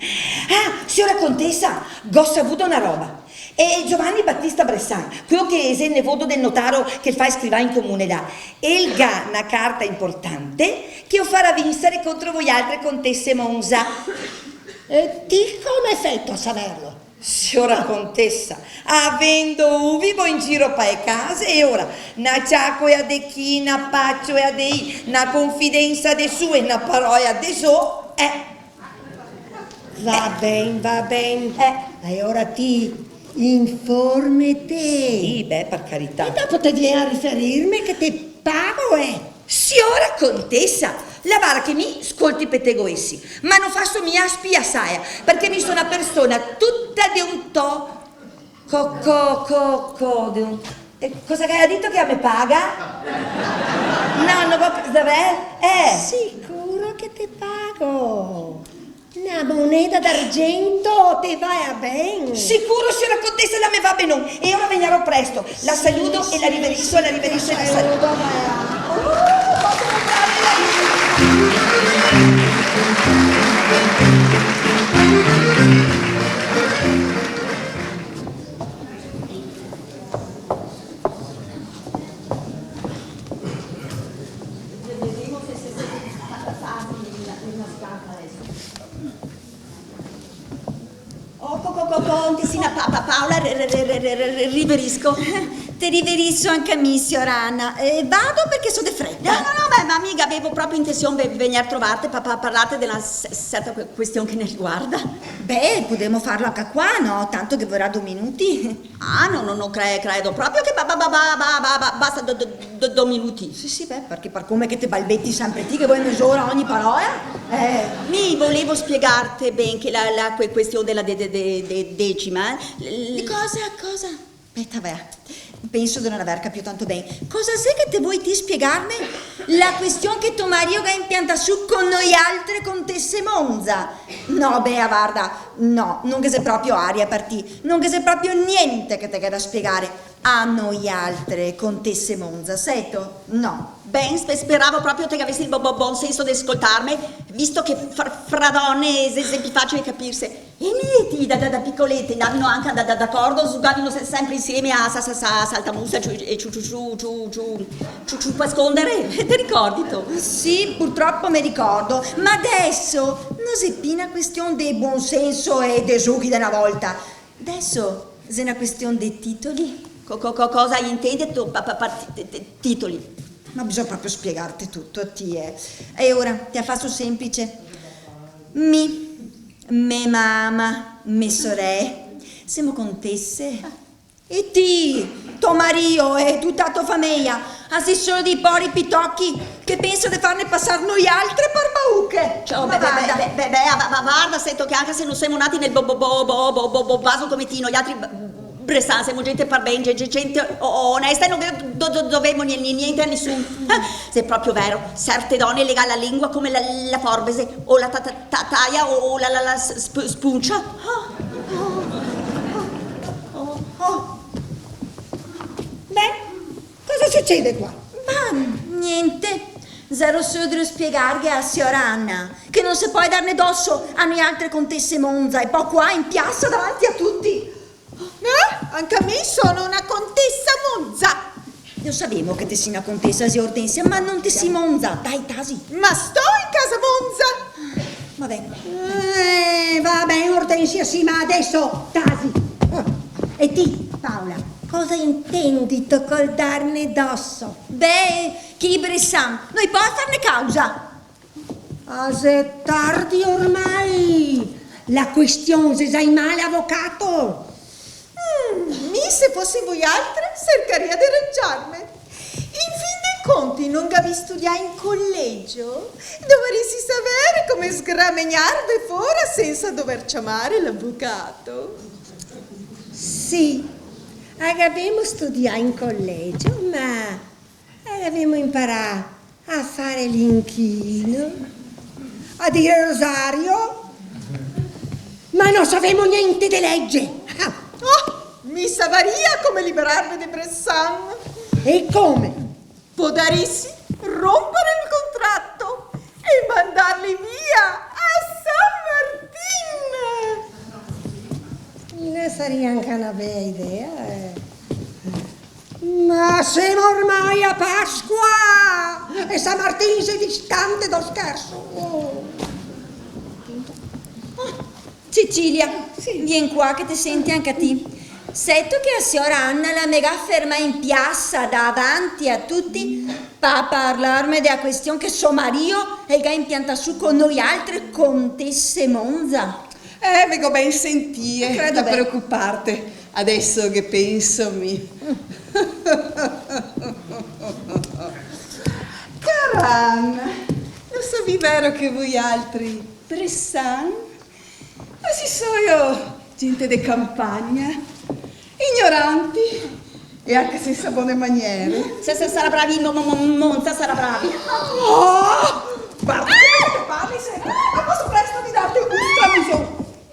Ah, siora contesa, go savudo na roba. E Giovanni Battista Bressan, queo che xe el nevodo del notaro che fa el scrivan in comune là, el ga na carta inportante che lo farà vinsare contro voialtre contese Monza. E ti come feto a saverlo? Siora contesa, avendo u vivo in giro pa e case, e ora na ciacoea de chi, na pacioea de i, na confidensa de su e na paroea de so, eh. Va ben, va ben. Eh. E ora ti informete. Sì, beh, par carità. E dopo te vien a riferirme che te pago, eh. Siora contesa, la vara che mi scolti petegoesi, ma no faso mia spia saia, parché mi so na persona tuta de un to-, co-, co-, co-, co-, de un, eh, cosa che ga dito che la me paga? No, no, co-, dov'è? Eh. Sicuro che te pago. Na moneda d'argento te va ben? Sicuro, siora contesa, la me va benon. E ora vegnarò presto. La saludo e la riveriso, la riveriso e la saludo. Saludo, va. Oh, poso comprarme la... Oh, co-, co-, co-, contesina Pa-, Pa-, Paola, re-, re-, re-, riverisco. Te riveriso anca mi, siora Anna. Eh, vado parché so de freta. No, no, no, beh, ma mi gavevo proprio intension de ve-, vegner a trovarte pa-, pa-, parlarte de na s-, serta que-, question che ne riguarda. Beh, podemo farlo anca qua, no? Tanto ghe vorà do minuti. Ah, no, no, no cre-, credo proprio che ba-, ba-, basta do, do, do, do minuti. Sì, sì, beh, parché par come che te balbeti sempre ti, che vol mezora ogni parola, eh. Mi volevo spiegarte ben che la, la que-, question de la de-, de-, de-, de-, decima, eh. L-, l-... Di cosa, cosa? Speta, va. Penso de no aver capìo tanto ben. Cosa xe che te vol ti spiegarme? La question che to marìo ga impiantà su co noialtre contese Monza? No, Bea, varda, no, no ghe xe proprio aria par ti, no ghe xe proprio gnente che te ghè da spiegare a noialtre contese Monza, seto? No. Ben, spe-, speravo proprio te gavesi el bo-, bo-, bon senso de scoltarme, visto che fra, fra done xe, xe pì facile capirse. E mi e ti da, da, da picolete ndavimo anca da, da, d'acordo, zugavimo se-, sempre insieme a sa-, sa-, sa-, saltamusa e ciu-, e ciu-, ciu-, ciu-, ciu-, ciu-, ciu-, ciupa scondere, te ricordito? Sì, purtropo me ricordo, ma deso no xe pì na question de bon senso e de zughi de na volta. Deso xe na question de titoli. Co-, co-, co-, cosa intendito pa-, pa-, par ti-, ti-, ti-, titoli? Ma bisogna proprio spiegarte tuto, ti, eh. E ora, te la faso senplice. Mi, me mama, me soree, semo contese. E ti, to marìo e tuta to fameja, a si solo dei pori pitochi che pensa de farne pasar noialtre par bauche. Ciò, ma be-, be-, varda. Be-, be-, be-, va-, va-, varda, seto che anca se no semo nati nel bo-, bo-, vaso come ti, noialtri b-, Bressan, semo gente par ben, ge-, ge-, gente o-, o-, onesta e no do-, do-, dovemo nie-, nie-, gnente a nesun. Eh, xe proprio vero, serte done le ga la lengua come la, la forbese, o la ta-, ta-, ta-, taia, o, o la, la, la s-, sp-, spuncia. Oh, oh, oh, oh. Beh, cosa sucede qua? Ma gnente, zero solo de spiegarghe a siora Anna che no se pol darne doso a noialtre contese Monza e po qua in piasa davanti a tuti. Eh? Anca mi so na contesa Monza! Lo savemo che te si na contesa, zia Ortensia, ma no te si Monza. Dai, tasi. Ma sto in casa Monza! Va ben. Eh, va ben, Ortensia, sì, ma deso tasi. Ah, e ti, Paola, cosa intendito col darne doso? Beh, chi Bressan, no i pol farne causa. Ah, xe tardi ormai! La question xe za in man l'avocato! Mm, mi, se fose voialtre, sercaria de rangiarme. In fin dei conti, no gavì studià in colegio? Dovarisi saver come sgramenarve fora sensa dover ciamar l'avocato. Sì, gavemo studià in colegio, ma E gavemo inparà a far l'inchino, a dir el rosario, ma no savemo gnente de lege. Ah! Oh, mi savaria come liberarve de Bressan. E come? Podarisi rompar el contrato e mandarli via a San Martin. No saria anca na bea idea, eh. Ma semo ormai a Pasqua! E San Martin xe distante dal scherso! Oh. Ah, Cecilia, sì, vien qua che te senti anca ti. Seto che a siora Anna la me ga fermà in piasa davanti a tuti pa parlarme de a question che so marìo el ga impiantà su co noialtre contese Monza? Eh, me go ben sentìe, no te preocuparte. Adeso che penso mi. Cara Anna, lo savì vero che vuialtri, Bressan, ma si soio gente de campagna, ignoranti e anca sensa bone maniere. Sa, sa, sarà bravi, mo, mo, mo, Monza sarà bravi. Oh! Varda come che te parli, senti. A poso presto de darte un stramison.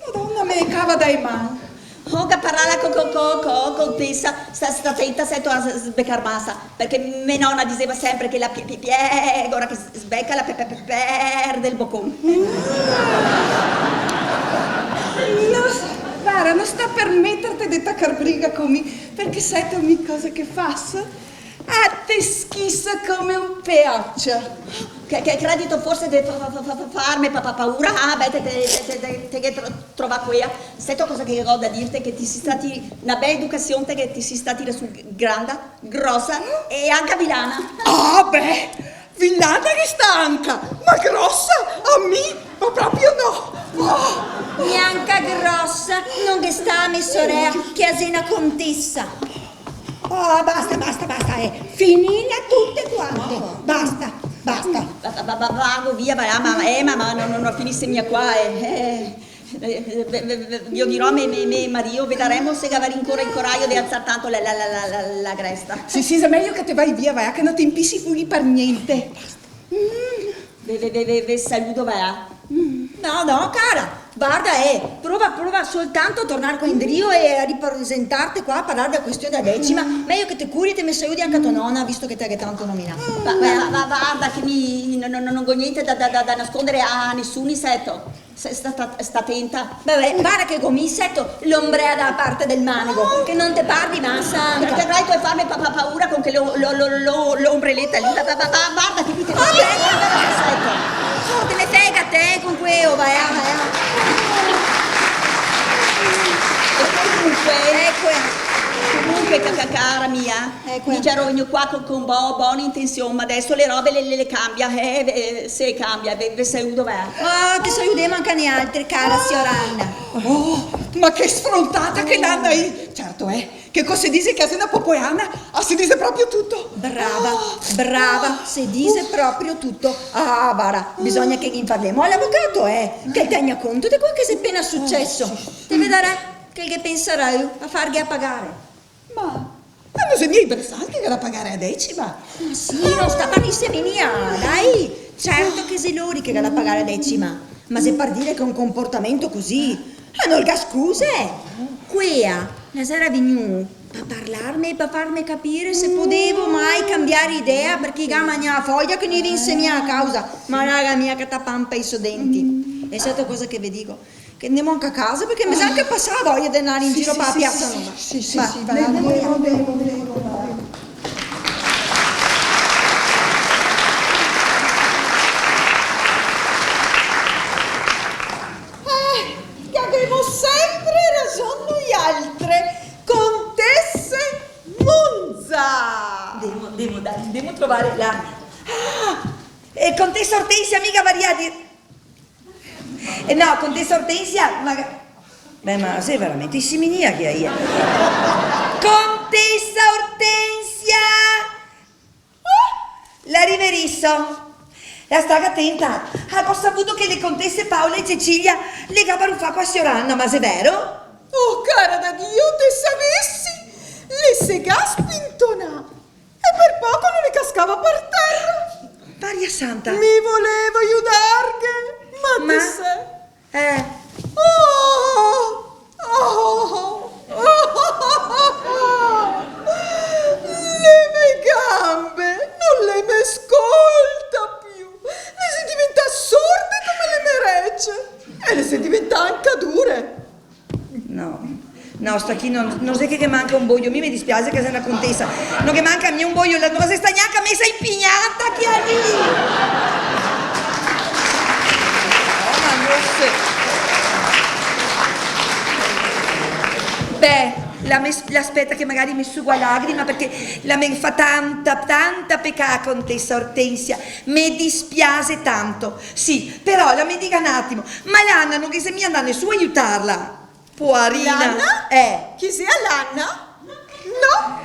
Madona, me cava dai man. Oca, parla co, co, co, co, contesa, sta, sta tenta, seto, a s-, sbecar masa, parché me nona diseva senpre che la pie-, pie-, piegora che s-, sbeca la pe-, pe-, pe-, perde el bocon. No s-, vara, no sta permeterte de tacar briga co mi, parché seto mi cosa che faso? A te schiso come un peacio. Che, che credito forse de fa-, fa-, fa-, fa-, farme pa-, pa-, paura? Ah, beh, te, te, te, te, te, te ghe tro-, trovà quea. Seto cosa che go da dirte? Che ti si stati na bea educasion, te, che ti si stati su granda, grosa e anca vilana. Ah, beh, vilana che sta anca, ma grosa? A mi? Ma proprio no. Oh. Gnanca grosa no ghe sta, me sorea, che a xe na contesa. Oh, basta, basta, basta, eh. Finila tute quante. Basta, basta. Va, va, va, va, vago via, va, ma, eh, ma, ma no, no, no finise mia qua, eh. Eh, eh, ve, ve, ve, ghe lo dirò a me, me, me marìo, vedaremo se gavarì ancora el corajo de alzar tanto la, la, la, la, la, la gresta. Sì, sì, xe mejo che te vai via, va, che no te impisi fui par gnente. Mm. Ve, ve, ve, ve, ve saludo, va. Mm. No, no, cara, varda, eh, prova, prova soltanto a tornar qua indrio e a ripresentarte qua a parlar dea question dea decima. Mm. Mejo che te curi e te me saludi anca to nona, visto che te ghe tanto nominà. Mm. Va, va, va, va, varda che mi no, no, no, no go gnente da, da, da, da nascondere a nesuni, seto. Sta, sta, sta, sta tenta. Vabè, varda che go mi, seto, l'ombrea da parte del manego, che no te parli masa. Te, te credi che farme pa-, pa-, paura con che lo, lo, lo, lo, l'ombreleta lì? Va, va, va, va, varda che mi te... Vabè, seto. Oh, te me fega te con queo, va, eh, va, eh. E comunque, eco, comunque, ca-, ca-, cara mia, eco, mi gero vegnù qua con, con bo-, bone intension, ma deso le robe le, le, le cambia, eh, eh, se cambia, ve, ve saludo, va. Oh, te saludemo anca nialtre, cara siora Anna. Oh, ma che sfrontata che l'Anna xe! Certo, eh, che co se dise che a xe na popoeana, a se dise proprio tuto. Brava, brava, se dise proprio tuto. Ah, vara, bisogna che ghin parlemo a l'avocato, eh, che el tegna conto de quel che xe pena suceso. Te vedarè che el ghe pensarà lu a farghea pagare. Ma, ma no xe mia i Bressan che ga da pagare a decima? Ma sì, no sta par insemenìa, dai! Certo che xe lori che ga da pagare a decima, ma xe par dire che un comportamento cusì, ah, no el ga scuse! Quea, la sarà vegnù pa parlarme e pa farme capire se podevo mai cambiare idea, parché i ga magnà a foia che no i vinse mia a causa, ma no i ga mia catà pan pa i so denti. E seto cosa che ve digo? Che ndemo anca a casa, parché me xe anca pasà a voia de ndare in giro pa la piasa nova. Sì, sì, sì, va, ndemo, ndemo, ndemo, ndemo. Eh, che gavemo senpre rason noialtre, contese Monza! Ndemo, ndemo, dai, ndemo trovare la... Ah! Eh, contesa Ortensia, mi gavarìa dir- Eh, no, contesa Ortensia, ma... Beh, ma xe veramente insemenìa che a xe. Contesa Ortensia! Oh, la riveriso. La staga tenta. Ah, go savudo che le contese Paola e Cecilia le ga barufà co a siora Anna, ma xe vero? Oh, cara da Dio, te savesi! Le se ga spintonà. E par poco no le cascava par tera. Maria Santa. Mi volevo judarghe, ma... Ma? Te sa. Eh. Oh, oh, oh, oh. Le me gambe, no le me scolta più. Le xe diventà sorde come le me rece. E le xe diventà anca dure. No, no, sta chi no, no xe che ghe manca un bojo, mi me dispiase che xe na contesa, no ghe manca mia un bojo, la no xe sta gnanca mesa in pignata, chi a lì? No, ma no se... Eh, la me, la speta che magari me sugo a lagrima, parché la me fa tanta, tanta pecà, contesa Ortensia. Me dispiase tanto. Sì, però la me diga un atimo, ma l'Anna no ghe xe mia ndà nesuni a aiutarla? Poarina. L'Anna? Eh. Chi xe l'Anna? No,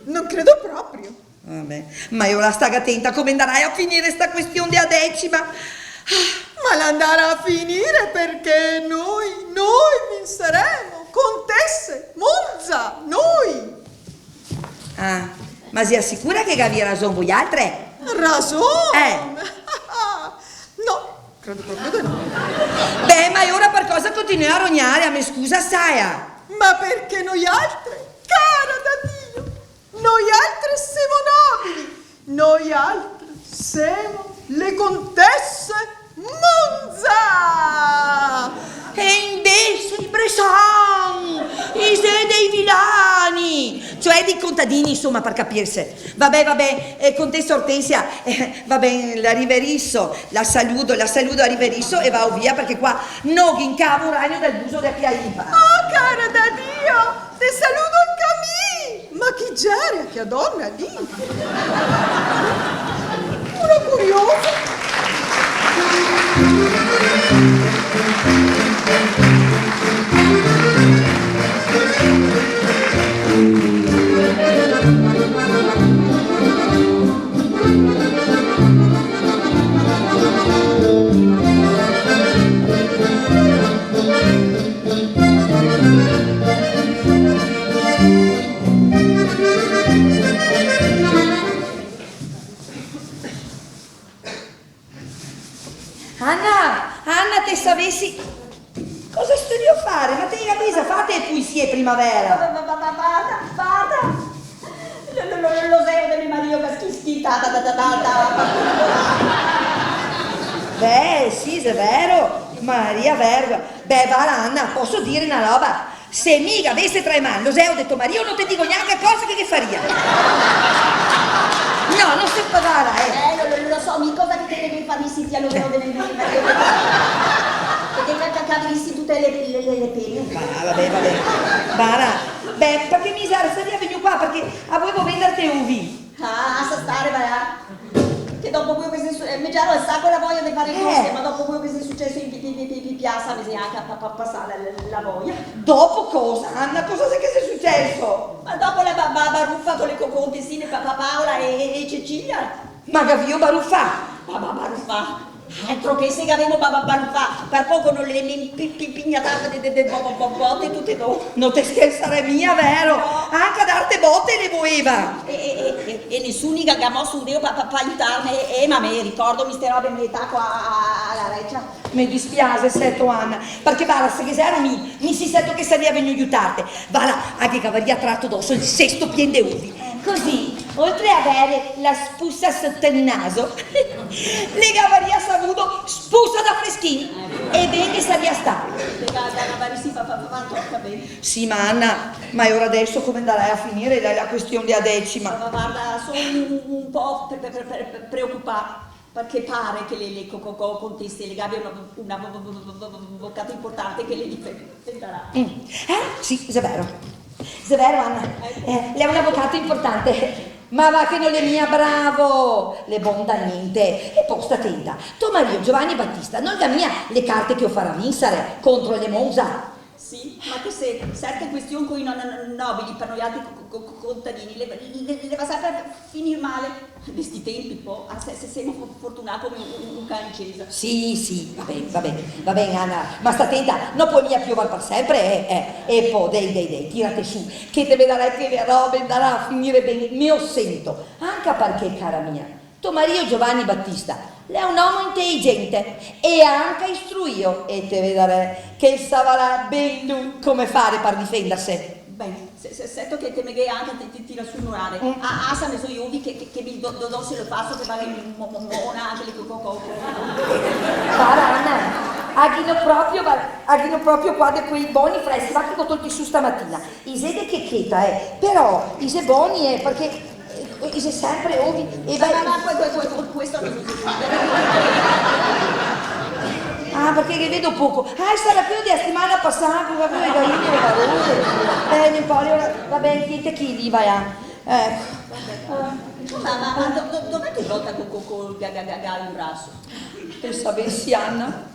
no credo proprio. Vabè, ma ora staga atenta come ndarà a finire sta question de a decima. Ma la ndarà a finire parché noi, noi vinseremo, contese, Monza, noi! Ah, ma xea sicura che gavì rason voialtre? Rason? Eh. No, credo proprio de no. Beh, ma e ora par cosa continuè a rognare? A me scusa, saia. Ma parché noialtre, cara da Dio, noialtre semo nobili, noialtre semo le contese Monza! E invese i Bressan, i xe dei vilani, cioè dei contadini, insoma, par capirse. Vabè, vabè, eh, contesa Ortensia, eh, vabè, la riveriso, la saludo, la saludo, la riveriso e vao via, parché qua no ghe incavo un ragno dal buso de a Piaimpa. Oh, cara da Dio, te saludo anca mi! Ma chi gera chea dona lì? Pura curiosa. Anna, Anna, te savesi cosa stuvìo a fare? Ma te le gavì za fate e pulisie de primavera? Va-, va-, va-, va-, varda, varda. Lo, lo, lo, lo zeo de me marìo che schi-, schità, da, da, da, da, da. Beh, sì, xe vero. Maria Verga. Beh, vara, Anna, poso dire na roba? Se mi gavese tra le man lo zeo de to marìo, no te digo gnanca cosa che, che farìa. No, no se parla, eh. Eh, lo, lo, lo so, mi cosa che, che, che farisi ti a lo zeo de me, me, me, che, che, che, che avrisi tute le, le, le, le pene. Ma, vabè, vabè. Vara, beh, parché mi sarìa vegnù qua, parché voevo vendarte uvi. Ah, lasa stare, va là. Che dopo queo che xe su-, eh, me gera un saco la voia de fare cose, eh, ma dopo queo che xe suceso in pi-, pi-, pi-, pi-, pi-, piasa, me xe anca pa-, pa-, pasà la, la, la voia. Dopo cosa, Anna? Cosa xe che xe suceso? Ma dopo la ba-, ba-, barufa co le co-, contesine pa-, pa-, Paola e, e, e Cecilia. Ma gavìo barufà? Ma, ma, barufà? Altro che se gavemo ba-, ba-, barufà, par poco no le me pi-, pi-, pignatà de, de, de bo-, bo-, bo-, bote tute do. No te schersarè mia, vero? No. Anca darte bote le voeva. E, e, e, e, e nesuni ga, ga moso un deo pa, pa, pa aiutarme, e, e, ma me ricordo mi ste robe, me le taco a, a, a, a la recia. Me dispiase, seto, Anna, parché, vara, se ghe zero mi, mi sì seto che sarìa vegnù aiutarte. Vara, a ghe gavarìa trato doso el sesto pien de uvi. Cusì, oltre a avere la spusa soto el naso, le gavarìa savudo spusa da freschin. E ben che sarìa stà. Te ga-, ga-, gavarisi fa-, fa-, fa-, fato anca ben. Sì, ma Anna, ma e ora deso come ndarà a finire la, la question de a decima? Ma, ma varda, so un, un, un po' pre-, pre-, pre-, pre-, preocupà. Parché pare che le, le co-, co-, co-, contese le gabia una, una vo-, vo-, vo-, vo-, vo-, vocata inportante che le dife-, difendarà. Mm. Eh? Sì, xe vero. Xe vero, Anna. Eco. Eh, l'è un avocato inportante. Ma va che no l'è mia bravo! L'è bon da gnente. E po sta tenta. To marìo Giovanni Battista no ga mia le carte che lo farà vinsare contro le Monza? Sì, ma te sè, serte question coi no-, no-, no-, nobili, par noialtri co-, co-, co-, contadini, le, le, le va senpre a finir male. De sti tenpi, po, ah, se, se semo fo-, fortunà come un, un, un can in cesa. Sì, sì, va ben, va ben, va ben, Anna, ma sta tenta, no pol mia piovare par senpre, eh, eh. E po, dei, dei, dei, tirate su, che te vedarè che le robe ndarà a finire ben, me lo sento, anca parché, cara mia, to marìo Giovanni Battista l'è un omo inteligente e anca istruìo, e te vedarè che el savarà ben lu come fare par difendarse. Ben, se, se, seto che te me ghe anca ti-, ti-, tirà su morale. Mm. Ah, asame so i ovi che, che, che mi do-, do-, doso lo faso che magari mo-, mo-, mona anca le co-, co-, co-, co-. Vara, Anna, a ghino proprio, va-, a ghino proprio qua de quei boni fresi, va che go tolti su stamatina. I xe de checheta, eh, però i xe boni, eh, parché, eh, i xe senpre ovi e... Ma, ma, ma, que-, que-, que-, que-, questo no so se... Ah, parché ghe vedo poco. Ah, sarà queo dea setimana pasà, co gavevo i gaine, le varole. Eh, me pare, ora, va ben, ti te chi lì, va là. Eco. Ma, ma, ma do-, do-, dove te ghe portà co-, co-, col ga-, ga-, ga-, galo in braso? Te savesi, Anna,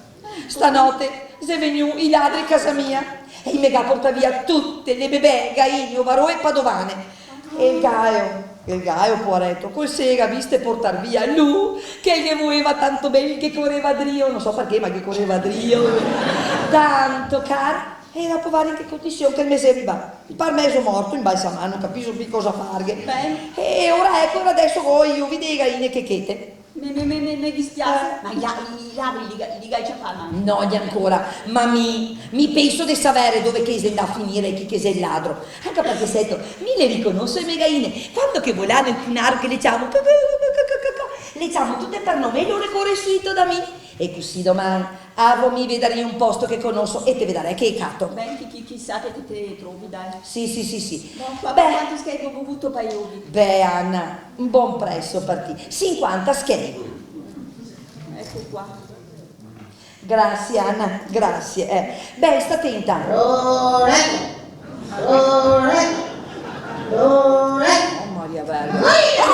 stanote xe vegnù i ladri casa mia e i me ga portà via tute le bebè, gaine, ovaroe padovane. E el galo, el galo, poareto, co el se le ga viste portar via lu, che el ghe voeva tanto ben, el ghe coreva drio, no so parché, ma el ghe coreva drio, tanto, cara, e dopo vara in che condision che el me xe rivà. Par mezo morto, inbalsamà, no capiso pì cosa farghe. Ben. E ora, eco, ora deso go i ovi dee gaine che chete. Me, me, me, me, me dispiase, eh, ma i la-, i ladri li ga-, li ga ciapà, ma... No, gnancora, ma mi, mi penso de savere dove che xe ndà a finire e chi che xe el ladro. Anca parché, seto, mi le riconoso e me gaine, quando che volano in cunaro che le ciamo, co, co, co, le ciamo tute par nome e lore core suito da mi. E cusì doman, avo, mi vedarè un posto che conoso e te vedarè che cato. Ben, chi, chi, chisà che te, te trovi, dai. Sì, sì, sì, sì. Bon, qua, beh, quanti schei go vuvuto pa i ovi? Beh, Anna, un bon preso par ti. Sinquanta schei. Eco qua. Grasie, Anna, grasie, eh. Beh, sta tenta. Loreto! Loreto! Loreto! Oh, Maria Vergine. Maria!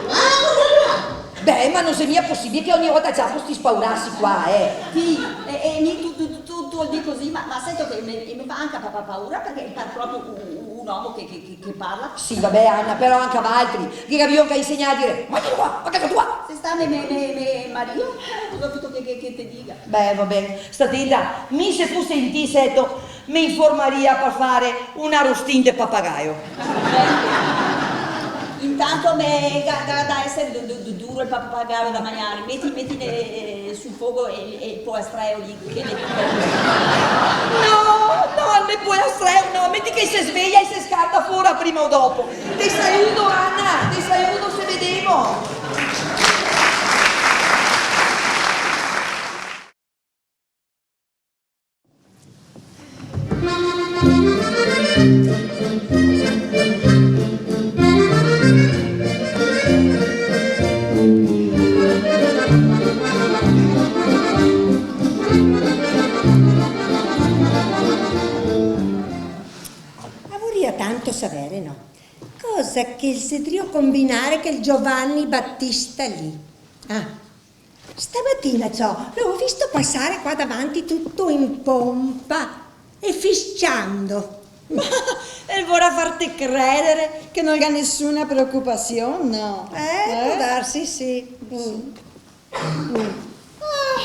Maria! Beh, ma no xe mia posibile che ogni volta ciapo sti spaurasi qua, eh. Sì, e, e mi tu, tu, tu, tu, tu el dì cusì, ma, ma seto che me, me fa anca pa-, pa-, paura, parché par proprio un, un, un omo che, che, che, che parla. Sì, va ben, Anna, però anca valtri, che gavìo anca insegnà a dire, "Ma che qua, ma che qua?" Se sta me, me, me, me marìo, eh, cosa vuto che, che, che te diga? Beh, va ben, sta tenta, mi se fuse in ti, seto, me informaria par fare un arostin de papagaio. Intanto me ga, ga da esere du-, du-, du-, duro el papagaio da magnare. Meti, meti, eh, sul fogo el, el poastreo lì, che le... No, no, el poastreo no, meti che el se sveia e el se scalda fora prima o dopo. Te saludo, Anna, te saludo, se vedemo. Ma voria tanto savere, no? Cosa che el xe drio combinare quel Giovanni Battista lì? Ah. Stamatina, ciò, lo go visto pasare qua davanti tuto in pompa e fisciando. Ma el vorà farte credere che no el ga nesuna preocupasion, no? Eh, eh? Pol darse, sì. Mm. Mm. Ah.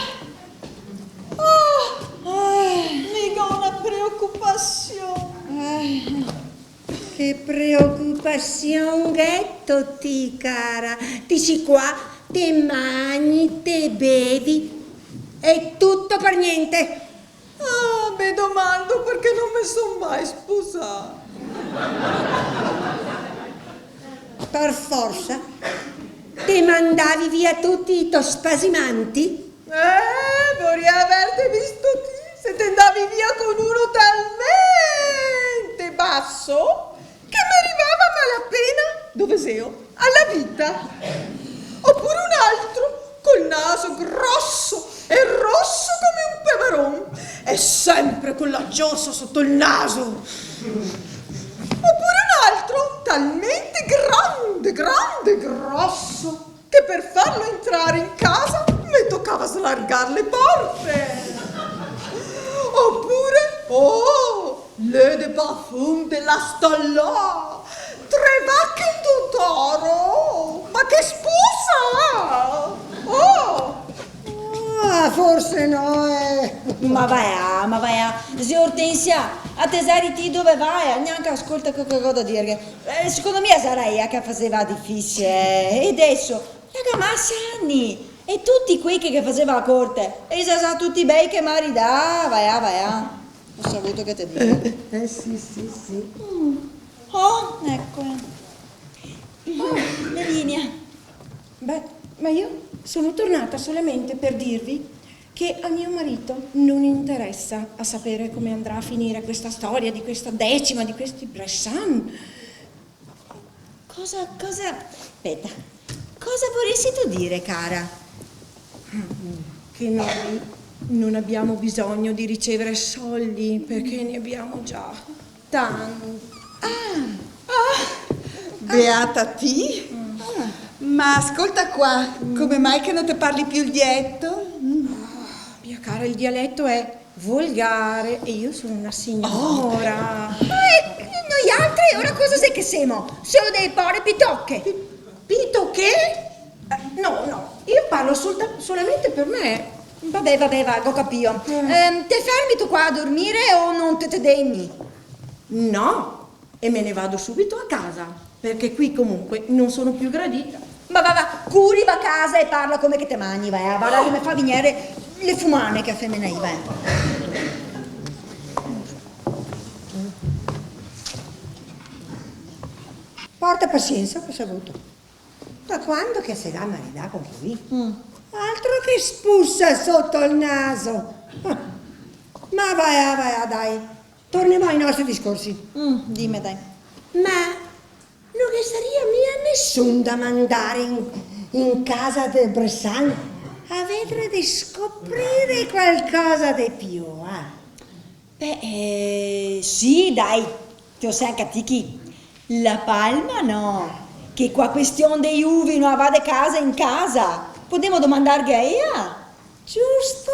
Ah. Ah. Mi go na preocupasion. Eh. Che preocupasion gheto ti, cara? Ti si qua, te magni, te bevi, e tuto par gnente. Ah, me domando parché no me son mai sposà. Par forsa? Te mandavi via tuti i to spasimanti? Eh, voria averte visto ti, se te ndavi via con uno talmente baso che me rivava a malapena, dove xeo, ala vita. Opure un altro col naso groso e roso come un pevaron e sempre con la giosa soto el naso. Opure un altro talmente grande, grande, groso che par farlo entrare in casa me tocava slargar le porte. Opure, oh, l'odor de parfum de la stala. Tre vache e un toro. Ma che sposa! Oh! Ah, forse no, eh. Ma va là, ma va là. Zia Ortensia, a te xeri ti dove va, eh? Gnanca scolta quel che go da dirghe. Eh, secondo me sarà ea che a faseva a difisie, eh. E deso? La ga masa ani, e tuti quei che, che faseva a corte, e i xe za tuti bei che maridà, va là, va là. Go savuto che te digo. Eh, eh, sì, sì, sì. Mm. Oh, eco. Oh, Lavinia. Beh, ma io sono tornata solamente per dirvi che a mio marito non interessa a sapere come andrà a finire questa storia di questa decima, di questi Bressan. Cosa, cosa, speta, cosa voresitu dire, cara? Che noi Non abbiamo bisogno di ricevere soldi perché ne abbiamo già tanti. Ah! Ah! Beata ti? Mm. Ah. Ma scolta qua, mm, come mai che no te parli più el dialeto? Mm. Ah, mia cara, il dialetto è volgare e io sono una signora. Oh. Eh, noialtre ora cosa xe che semo? Solo dee pore pitoche. Pi-, pitoche? Eh, no, no, io parlo solta-, solamente per me. Vabè, vabè, va, go capìo. Mm. Ehm, te fermito qua a dormire o no te, te degni? No, e me ne vado subito a casa, perché qui comunque non sono più gradita. Ma va, va, curi, va a casa e parla come che te magni, va, eh. Varda che me fa vignere le fumane che a femena lì, va, eh. Porta pasiensa, cosa vuto? Da quando che se ga maridà co quei? Mm. Altro che spusa soto el naso! Ma va, va, dai, tornemo ai nostri discorsi. Mm, dime, dai. Ma no ghe saria mia nesun da mandare in, in casa de Bressan a vedare de scoprire qualcosa de più, ah? Beh, eh, sì, dai, te lo sè anca ti che la Palma, no? Che co la question dei uvi no la va de casa in casa. Podemo domandarghe a ea? Giusto!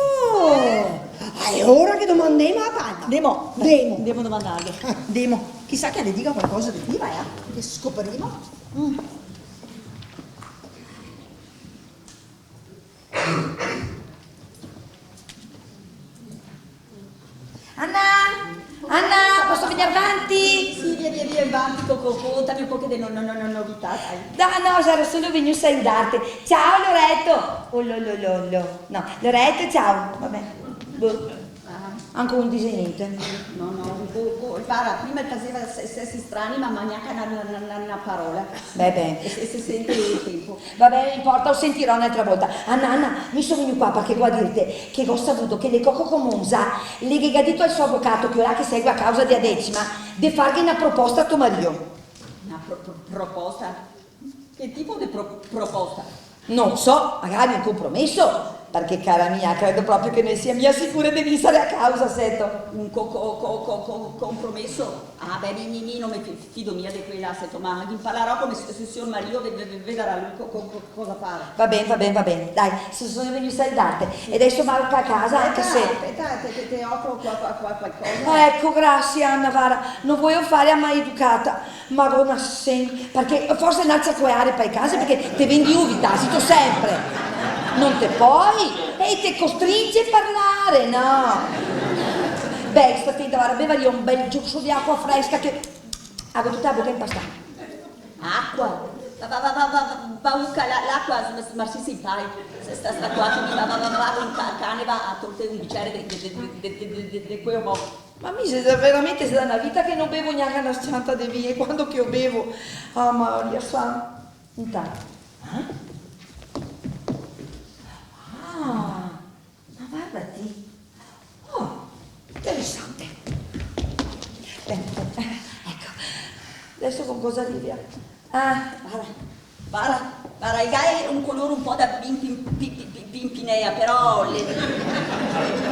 Ah, xe ora che domandemo a la Palma. Demo, demo. Demo domandarghe. Demo. Chisà che la ne diga qualcosa de più, va, eh? Che scoprimo. Mm. Anna! Anna, poso vegner vanti? Sì, via, via, via, vanti, co-, co-, contame un poche de no-, no-, no-, no-, novità, dai. No, no, gero solo vegnù saludarte. Ciao, Loreto! Oh, lo, lo, lo, lo. No, Loreto, ciao. Vabè. Boh. Ah. Anca un dise gnente. No, no, co-, co-, varda, prima el faseva se-, sesi strani, ma, ma gnanca na, na, na, na, na parola. Beh, beh. E se, se sente el tempo. Vabè, no inporta, lo sentirò n'altra volta. Anna, Anna, mi so vegnù qua parché go da dirte che go savuto che le Coco Comosa le ga dito al so avocato, queo là che segue la causa de la decima, de farghe na proposta a to marìo. Na pro-, pro-, proposta? Che tipo de pro-, proposta? No so, magari un compromeso, parché, cara mia, credo proprio che no sia mia sicure de vinsare la causa, seto. Un co-, co-, co-, co-, co-, compromeso? Ah, beh, mi, mi, mi no me fi-, fido mia de quela, seto, ma ghin parlarò co me s-, s-, sior marìo, ve-, ve-, ve-, vedarà lu co-, co-, co-, cosa fare. Va ben, va ben, va ben. Dai, so, so vegnù a saludarte. E deso vao a casa, anca se... Speta, speta, te, te, te ofro qua, qua, qua, qualcosa. Ah, eco, grasie, Anna, varda, no voio fare la maleducata, ma go na sen-, parché forse n'altra coeare par case, parché te vendi uvi, tasito sempre. No te pol, e te costringe a parlare, no? Beh, sta tenta, varda, bevarìa un bel gioso de acua fresca che go tuta la boca impastà. Acua? Va, va, va, Uca, la, l'acua s-, s-, smarsise i pai. Sta, sta qua che mi va, va, va, va, in ca-, caneva a torte un bicere de, de, de queo bo-. Ma mi xe da, veramente xe da na vita che no bevo gnanca na s-cianta de vin, e quando che lo bevo, ah, Maria Santa. Ah? Ah, ma varda ti. Oh, interesante. Ben, eh, eco. Deso con cosa rivea? Ah, varda, varda, varda, el ga un color un po' da pin-, pin-, pin-, pin-, pin-, pimpinea, però le,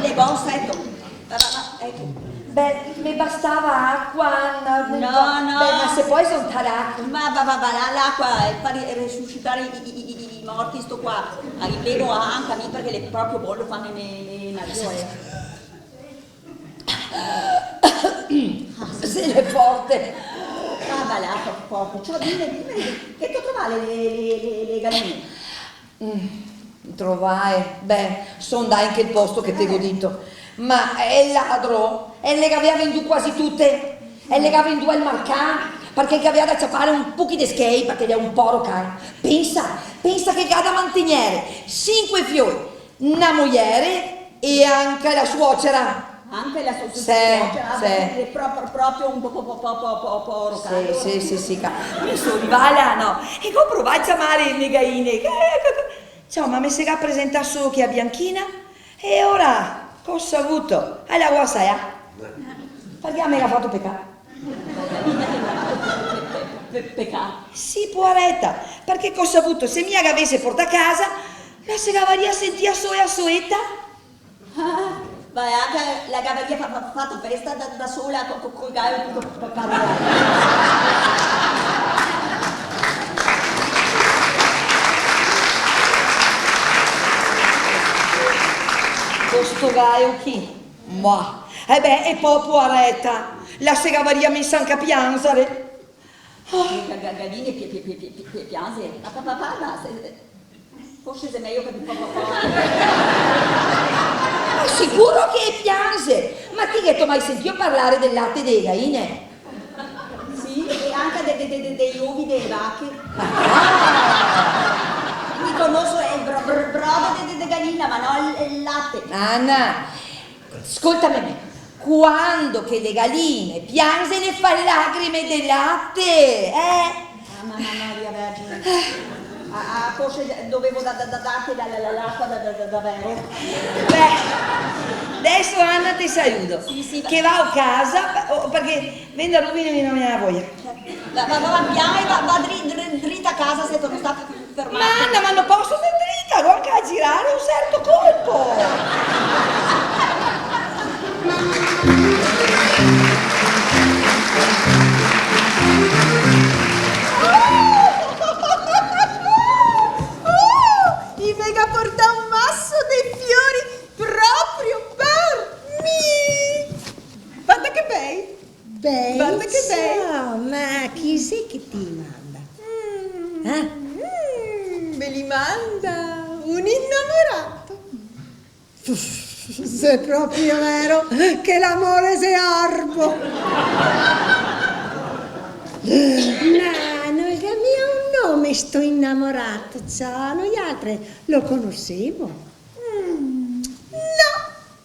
le bon, seto. Varda, varda, eco. Beh, me bastava acua, na... No, no. Beh, ma se pol esontare acua? Ma va, va, va, la, l'acua, eh, fa ri-, resuscitare i, i, i, i, i morti, sto qua. Ah, i bevo anca mi parché l'è proprio bon, lo fa ne, ne, ne, na gioia. Sì, l'è forte. Ah, va là, po-, poco. Ciò, dime, dime, che te trovà le, le, le, le, le galine? Mm, trovae? Beh, so ndà in quel posto che te go dito. Ma el ladro, el le gavea vendù quasi tute. El le ga vendù al marcà, parché el gavea da ciapare un pochi de schei, parché l'è un poro can. Pensa, pensa che el ga da mantegnere sinque fioi, na mojere e anca la suocera. Anca la su-, su-, sì, suocera, sì. L'è pro-, pro-, proprio un po-, po-, poro can. Sì, sì, sì, sì, ca-, mi so rivà là, no? E go provà a ciamare le gaine. Ciò, ma me se ga presentà solo che la Bianchina. E ora, cosa vuto? E la go lasà, eh? Parché la me ga fato pecà. Pe-, pecà? Sì, poareta, parché cosa vuto, se mi la gavese portà casa, la se gavaria sentìa sola, soleta. Ah, va, anca la gavaria fa-, fa-, fato festa da, da sola co-, co-, col gaio tuto pa-, pa-, pa-. Co sto gaio chi? Ma, e beh, e po, poareta, la se gavaria mesa anca a pianzare. Ah. Ga-, ga-, galine pi-, pi-, pianze. Ma pa-, pa-, parla, se, forse xe mejo che ti po-, po-, po-. Ma sicuro che pianze! Ma ti gheto mai sentìo parlare del late dee gaine? Sì, e anca de, de, de, de, dei ovi dee vache. Ah! Mi conoso el bro-, bro-, brodo de, de, de galina, ma no el, el late. Anna, scoltame mi, quando che le galine pianze le fa lagrime de late, eh? Ah, Mama Maria Vergine. Ah, ah, forse dovevo da-, da-, da-, darte la, la, la, l'acqua da, da, da, davero. Beh, deso Anna te saludo. Sì, sì, va. Che vao casa, oh, parché vendo robe no me, no me ne voia. Va, va, va, va, pian, va, va dri-, dri-, drita casa, se te no sta fermarte. Ma Anna, ma no poso star drita, go anca da girare un certo colpo. Oh, i me ga portà un maso de fiori proprio par mi! Varda che bei! Beh, varda che bel. Insoma, chi xe che te i manda? Mm, eh? Mm, me li manda un inamorato. Xe proprio vero che l'amore xe orbo. Ma no el ga mia un nome sto inamorato, ciò, noialtre lo conosemo? Mm, no,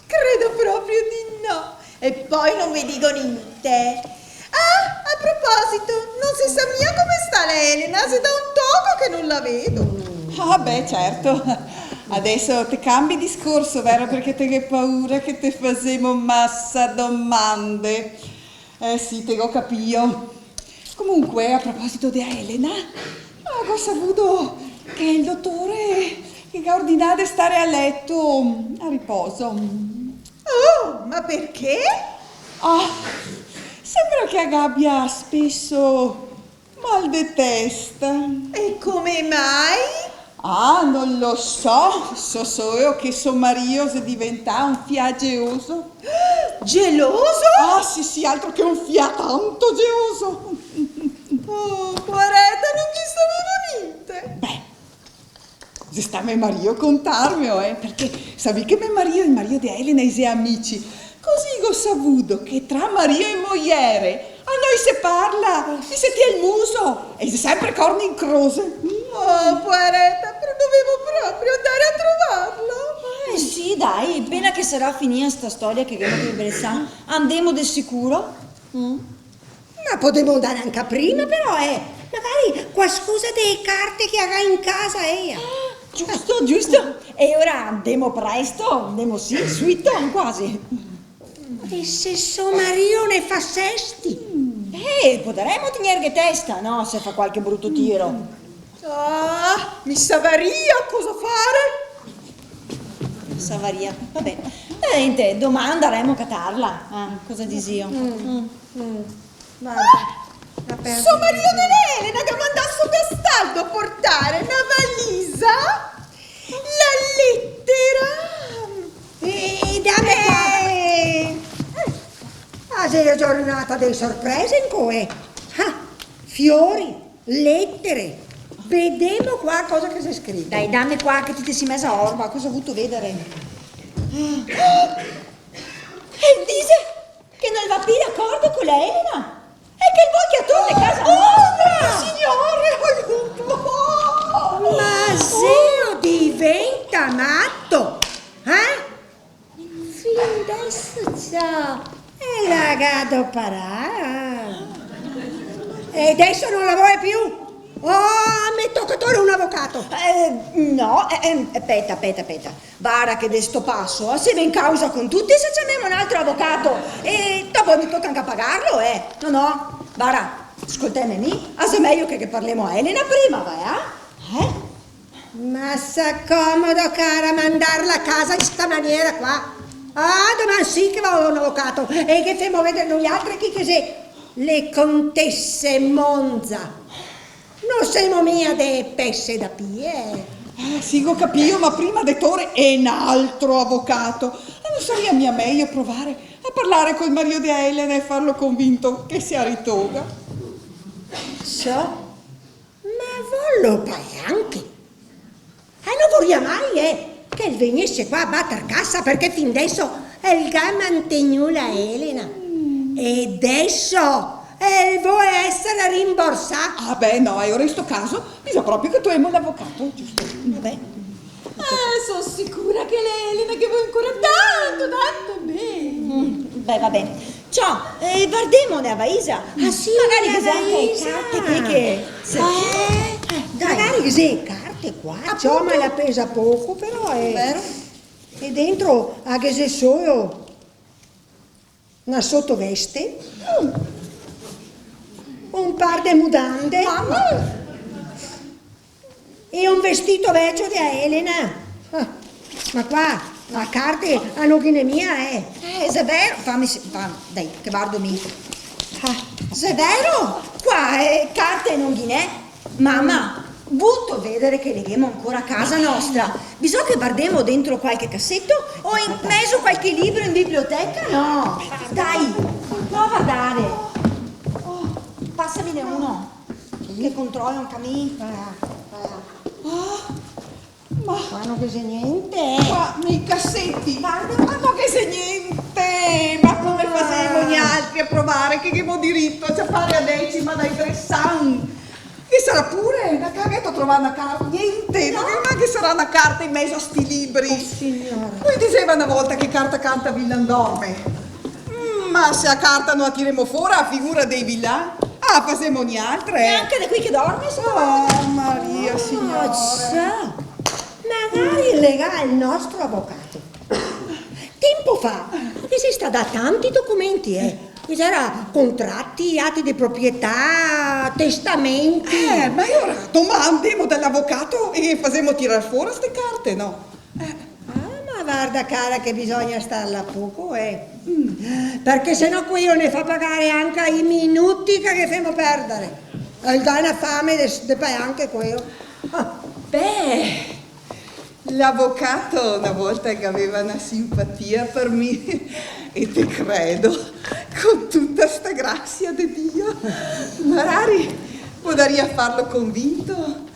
credo proprio di no. E poi non vi dico niente. Ah, a proposito, non si sa mia come sta la Elena, xe da un toco che non la vedo. Ah, beh, certo. Adeso te cambi discorso, vero? Parché te ghe paura che te fasemo masa domande. Eh sì, te go capìo. Comunque, a proposito de Elena, ah, go savudo che el dotore che ga ordinà de stare a leto a riposo. Oh, ma perché? Ah, sembra che la gabia speso mal de testa. E come mai? Ah, no lo so, so solo che so marìo xe diventà un fià geloso. Geloso? Ah, sì, sì, altro che un fià, tanto geloso. Oh, poareta, no ghe savevo gnente. Beh, xe stà me marìo a contarmelo, eh, parché savì che me marìo e el marìo de Elena i xe amici. Cusì go savudo che tra marìo e moiere a no i se parla, i se tien el muso e i xe sempre corni in croxe. Oh, poareta, però dovevo proprio andare a trovarlo. Eh, sì, dai, pena che sarà finìa sta storia che ghemo de sbrezar, andemo de sicuro. Mm. Ma podemo andare anca prima, però, eh. Magari co la scusa dee carte che la ga in casa, eh. Ah, giusto, giusto. E ora andemo presto, andemo sì, suito, quasi. E se so marìo ne fa sesti? Eh, podaremo tegnerghe testa, no? Se fa qualche bruto tiro. Ah, mi savaria cosa fare. Savaria, va ben. Eh, gnente, doman andaremo a catarla. Ah, cosa disìo? Mm. Mm. Varda, la perdo. So marìo de Elena che ga mandà so Castaldo a portare na valisa, la letera. Eh, dame qua. Eh. Ah, xe la giornata dee sorprese, incoi. Ah, fiori, letere. Vedemo qua cosa che xe scrito. Dai, dame qua che ti te si mesa orba, cosa vuto vedare? Ah. E dixe che no el va pi d'acordo co la Elena e che el vol che la torne casa nostra! Oh, signore, aiuto! Ma se no diventa mato, eh? Fin deso ciò, e la ga doparà. E deso no la vol pi. Oh, me toca tore un avocato. Eh, no, eh, eh, speta, speta, speta. Vara che de sto paso, eh, semo in causa con tuti se ciamemo un altro avocato e dopo me toca anca pagarlo, eh. No, no, vara, scolteme mi, a xe mejo che, che parlemo a Elena prima, va, eh? Eh? Ma sa comodo, cara, mandarla a casa in sta maniera qua. Ah, doman sì che vao da un avocato, e ghe femo vedar noialtre chi che xe le contese Monza. No semo mia de pese da pie. Ah, sì, go capìo, ma prima de tore un altro avocato. Ma no saria mia mejo provare a parlare col marìo de Elena e farlo convinto che se a ritoga? Ciò? Ma volo palanche? E no voria mai, eh, che el vegnese qua a bater casa, parché fin deso el ga mantegnù la Elena. E deso el vol eser rimborsà. Ah, beh, no, e ora in sto caso bisogna proprio che toemo l'avocato, giusto? Vabè. Eh, so sicura che l'Elena che vol ancora tanto, tanto ben. Mm, beh, va ben. Ciò, eh, vardemo nea vaisa. Ah, sì, magari nea vaisa. Ghe xe anca e carte qui che se... Eh, eh, dai. Magari ghe xe e carte qua, ciò, ma la pesa poco, però xe... Vero? E dentro, ah, ghe xe solo na sotoveste, un par de mudande. Mama! E un vestito vecio de Elena. Ah, ma qua, a carte, a no ghe n'è mia, eh. Eh, xe vero, fame se-, fa-, dai, che vardo mi. Ah, xe vero? Qua, eh, carte no ghe n'è. Mama, vuto vedare che leghemo ancora casa nostra? Bisogna che vardemo dentro qualche caseto o in mezo qualche libro in biblioteca? No. Dai, prova a vardare. Oh, pasamine uno. Che controlo anca mi. Oh, ma qua no ghe xe gnente, eh. Qua nei caseti. Varda, ma no ghe xe gnente. Ma come fasemo nialtri a provare che ghemo dirito a ciapare a decima dai tre san? Ghe sarà pure na caga, go trovà na carta. Gnente, no ghe, ma ghe sarà na carta in mezo a sti libri. Oh, signora. Lu diseva na volta che carta canta, vilan dorme. Mm, ma se a carta no a tiremo fora, a figura dei vilan, ah, fasemo nialtre, eh. E anca de quei che dorme, se... Oh, Maria Signora. Ciò, magari el ga el nostro avocato. Tempo fa, ghe xe stà dà tanti documenti, eh. Ghe gera contrati, ati de proprietà, testamenti. Eh, ma e ora? Doman ndemo da l'avocato e fasemo tirar fora ste carte, no? Eh. Ah, ma varda, cara, che bisogna starla a poco, eh. Mm. Parché se no queo ne fa pagare anca i minuti che ghe femo perdare. El ga na fame de, de palanche queo. Ah. Beh, l'avocato na volta el gaveva na simpatia par mi, e te credo, con tuta sta grasia de Dio. Magari podaria farlo convinto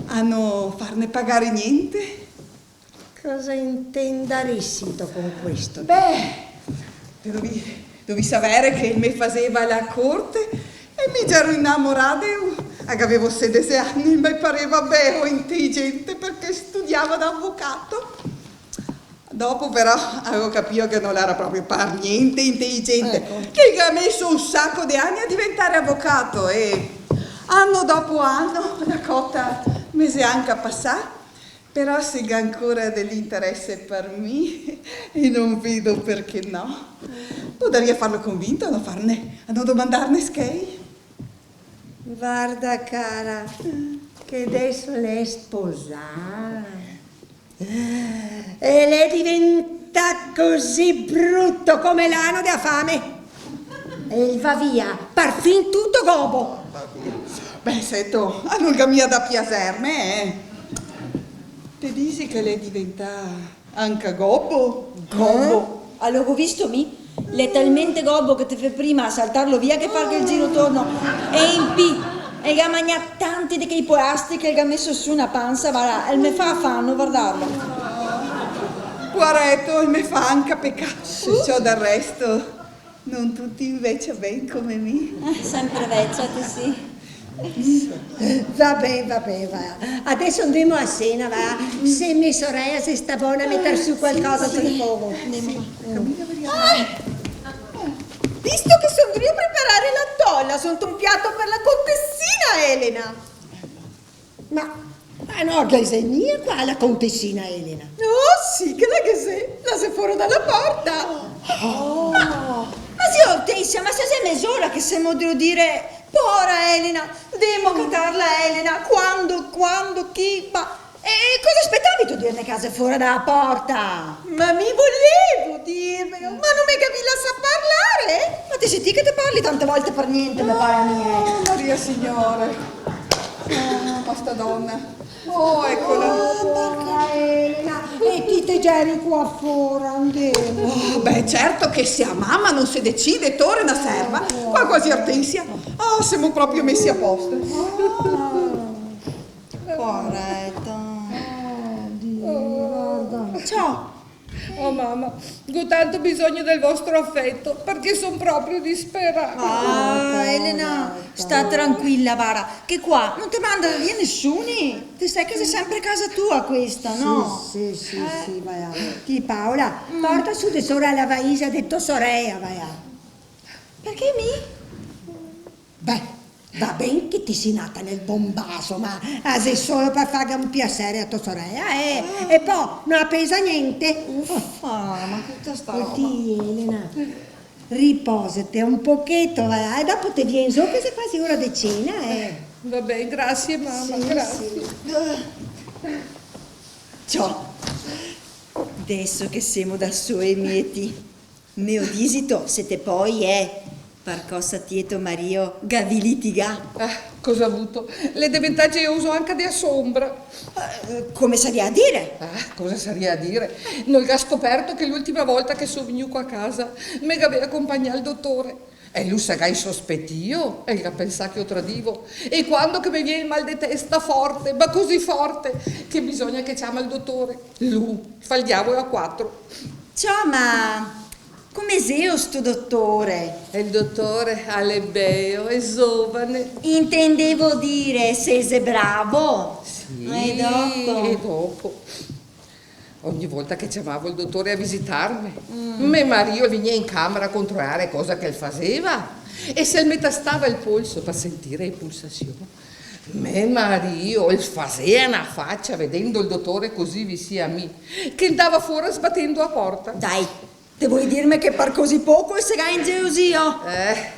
a no farne pagare gnente. Cosa intendarisito con questo? Beh, te dovi, dovi savere che el me faseva la corte e mi gero inamorà de lu. A gavevo sedese ani, el me pareva beo, inteligente, parché studiava da avocato. Dopo però gavevo capìo che no l'era proprio par gnente inteligente, eco, che el ga meso un saco de ani a diventare avocato e ano dopo ano la cota me xe anca pasà. Però se el ga ancora de l'interese par mi, e no vedo parché no, podaria farlo convinto a no farne, a no domandarne schei. Varda, cara, che deso l'è sposà. E l'è diventà cusì bruto come l'ano dea fame. E el va via, parfin tuto gobo. Beh, seto, a no el ga mia da piaserme, eh. Te disi che l'è diventà anca gobo? Gobo? Eh? A lo go visto mi. L'è talmente gobo che te fè prima a saltarlo via che farghe el giro torno. E in pi, el ga magnà tanti de chei poasti che el ga meso su na pansa, varda, el me fa afano vardarlo. Poareto, el me fa anca pecà. Ciò, del resto, no tuti invecia ben come mi. Eh, sempre vecia, ti sì. Va ben, va ben, va. Adeso ndemo a sena, va. Se me sorela xe sta bona a metar su qualcosa sul fogo. Ndemo. Ah! Visto che son drio preparare la tola, son un piato per la contessina Elena. Ma, ma no, che xe mia qua la contessina Elena? Oh, sì che la ghe xe, la xe fora da la porta. Oh. Ma, ma zia Ortensia, ma se xe mezora che semo drio dire: "Pora Elena, ndemo a catarla Elena, quando, quando, chi, ma, e cosa spetavito Dirme che la xe fora da la porta. Ma mi volevo dirvelo, ma no me gavì lasà parlare? Ma te si ti che te parli tante volte par gnente, me pare a mi, eh. Oh, Maria Signore. Oh, ma sta dona. Oh, ecola. Oh, porca Elena. E ti te geri qua fora, ndemo. Oh, beh, certo che se la mama no se decide, tore na serva, qua quasi Ortensia. Oh, semo proprio mesi a posto. Ah. Povareta. Oh, Dio, varda. Ciò. Oh, mama, go tanto bisogno del vostro afeto, parché son proprio disperata. Ah, Elena, sta tranquila, vara, che qua no te manda via nesuni. Te sa che xe sempre casa tua questa, no? Sì, sì, sì, sì, va là. Ti, Paola, porta su de sora la vaisa de to sorea, va là. Parché mi? Beh, va ben che ti si nata nel bombaso, ma, ah, xe solo par farghe un piaser a to sorea, eh. E po, no la pesa gnente. Uffa, ma tuta sta roba. Ti, Elena, riposate un pocheto, va, e dopo te vien zo che xe quasi ora de cena, eh. Va ben, grasie, mama, grasie. Sì, sì. Ciò, deso che semo da soe mi e ti, me lo disito, se te pol, eh, par cosa ti e to marìo gavì litigà? Ah, cosa vuto? L'è deventà geloso anca de la so onbra. Eh, come saria a dire? Ah, cosa saria a dire? No el ga scoperto che l'ultima volta che so vegnù qua casa me gavea conpagnà el dotore? E lu se ga insospetìo, e el ga pensà che lo tradivo. E quando che me vien el mal de testa forte, ma cusì forte, che bisogna che ciama el dotore, lu fa el diavolo a quatro. Ciò, ma come xelo sto dotore? El dotore l'è beo, l'è zovane. Intendevo dire, se xe bravo. Sì, e dopo? E dopo? Ogni volta che ciamavo el dotore a visitarme, me marìo el vegnea in camera a controlare cosa che el faseva. E se el me tastava el polso par sentire le pulsasion, me marìo el fasea na facia vedendo el dotore cusì visin a mi, che el ndava fora sbatendo la porta. Dai, te vol dirme che par cusì poco el se ga ingelosìo? Eh,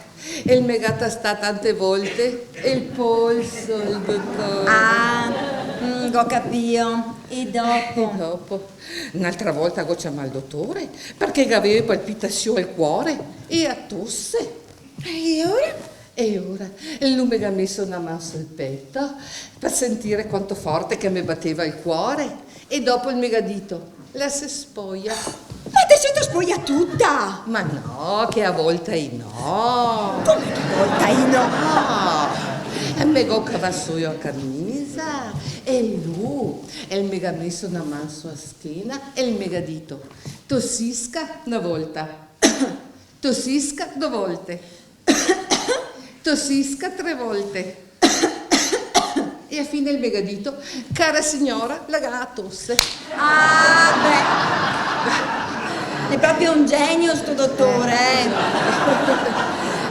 el me ga tastà tante volte el polso, el dotore. Ah, mm, go capìo. E dopo? E dopo? N'altra volta go ciamà el dotore, parché gavevo palpitasion al cuore e la tose. E ora? E ora lu me ga meso na man sul peto par sentire quanto forte che me bateva el cuore, e dopo el me ga dito: "La se spoia." Ma te seto spoià tuta? Ma no, che a volta i no. Come che a volta i no? No. E me go cavà su la camisa e lu, el me ga meso na man su la schena e el me ga dito: "Tosisca na volta." Tosisca do volte. Tosisca tre volte. E a fine el me ga dito: "Cara signora, la ga la tose." Ah, beh. L'è proprio un genio sto dotore, eh.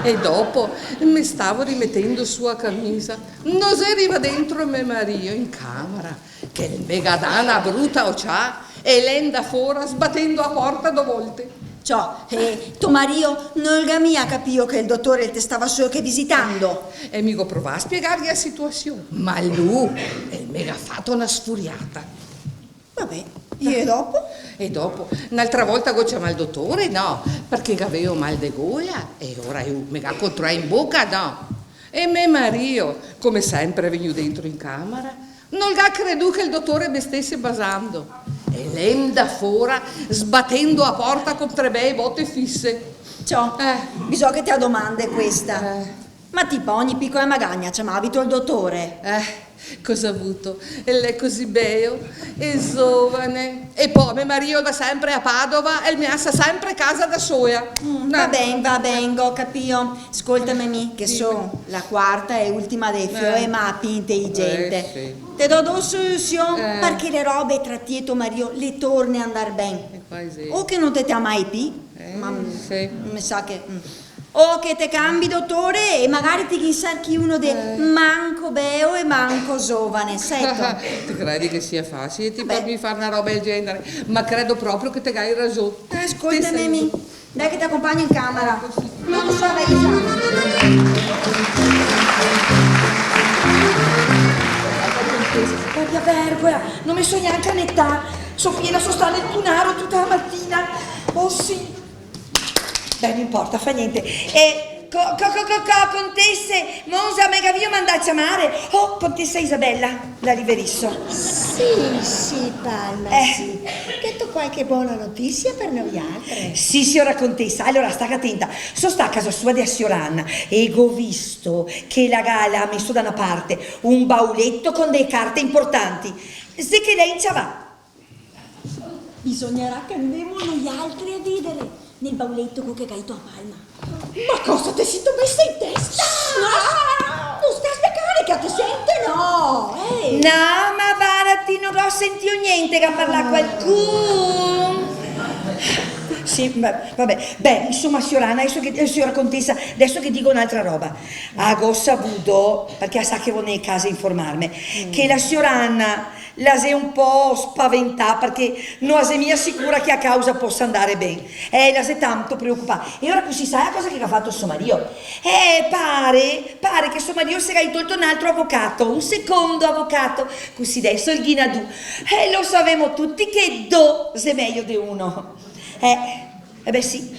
E dopo me stavo rimetendo su la camisa. No xe rivà dentro me marìo in camera, che el me ga dà na bruta ocià e l'è ndà fora sbatendo la porta do volte. Ciò, eh, to marìo no el ga mia capìo che el dotore el te stava solo che visitando? E mi go provà a spiegarghe la situasion, ma lu el me ga fato na sfuriata. Va ben, e dopo? E dopo, n'altra volta go ciamà el dotore, no, parché gavevo mal de gola, e ora lu me ga controlà in boca, no? E me marìo, come sempre, l'è vegnù dentro in camera, no el ga credù che el dotore me stese basando. E l'è ndà fora, sbatendo la porta con tre bele bote fise. Ciò, eh, bisogna che te la domande questa. Eh. Ma ti, po, ogni picola magagna, ciamavito el dotore? Eh, cosa vuto? El l'è cusì beo e zovane. E po, me marìo el va sempre a Padova e el me lasa sempre casa da sola. Mm, va ben, va ben, go capìo. Scoltame mi, che so la quarta e ultima de fioe, eh, ma la pì inteligente. Eh, sì. Te do do solusion, eh, parché le robe tra ti e to marìo le torne a ndar ben. E qua xe. O che no te te amai pì, eh, ma sì, me sa che, mm. O che te cambi dotore e magari te ghin serchi uno de, eh, manco beo e manco zovane, seto. Te credi che sia facile, ti, beh, par mi far na roba del genere? Ma credo proprio che te gai rason. Eh, scoltame mi. Dai che te acompagno in camera. Eco, sì. No, no so, vai, Isa. Maria Vergola, no me so gnanca netà. So piena, so stà nel tunaro tuta la matina. Oh sì. Beh, no inporta, fa gnente. Eh, co-, co-, co-, co-, co-, contese Monza, me gavìo mandà a ciamare? Oh, contesa Isabella, la riveriso. Sì, sì, Palma, eh, sì. Gheto qualche bona notisia per noialtre? Sì, siora contesa. Alora, staga atenta. So stà a casa sua de la siora Anna e go visto che la ga, la ga meso da na parte un bauleto con dee carte inportanti. Xe che l'è inciavà. Bisognarà che andemo noialtre a vedare nel bauleto co che ga ito a Palma. Ma cosa te sito mesa in testa? No, no sta sbecare che te sente, no, eh. No, ma varda ti, no go sentìo gnente, ga parlà qualcun. Sì, va-, vabè. Beh, insoma, siora Anna, deso che, eh, siora contesa, deso che digo n'altra roba. A go savudo, parché a sa che vo ne casa a informarme, che la siora Anna la xe un po' spaventà, parché no la xe mia sicura che la causa posa andare ben. Eh, la xe tanto preocupà. E ora cusì, saia cosa che ga fato so marìo? Eh, pare, pare che so marìo se ga tolto un altro avocato, un secondo avocato. Cusì deso el ghin'à du. Eh, lo savemo tuti che do xe mejo de uno. Eh, eh beh, sì.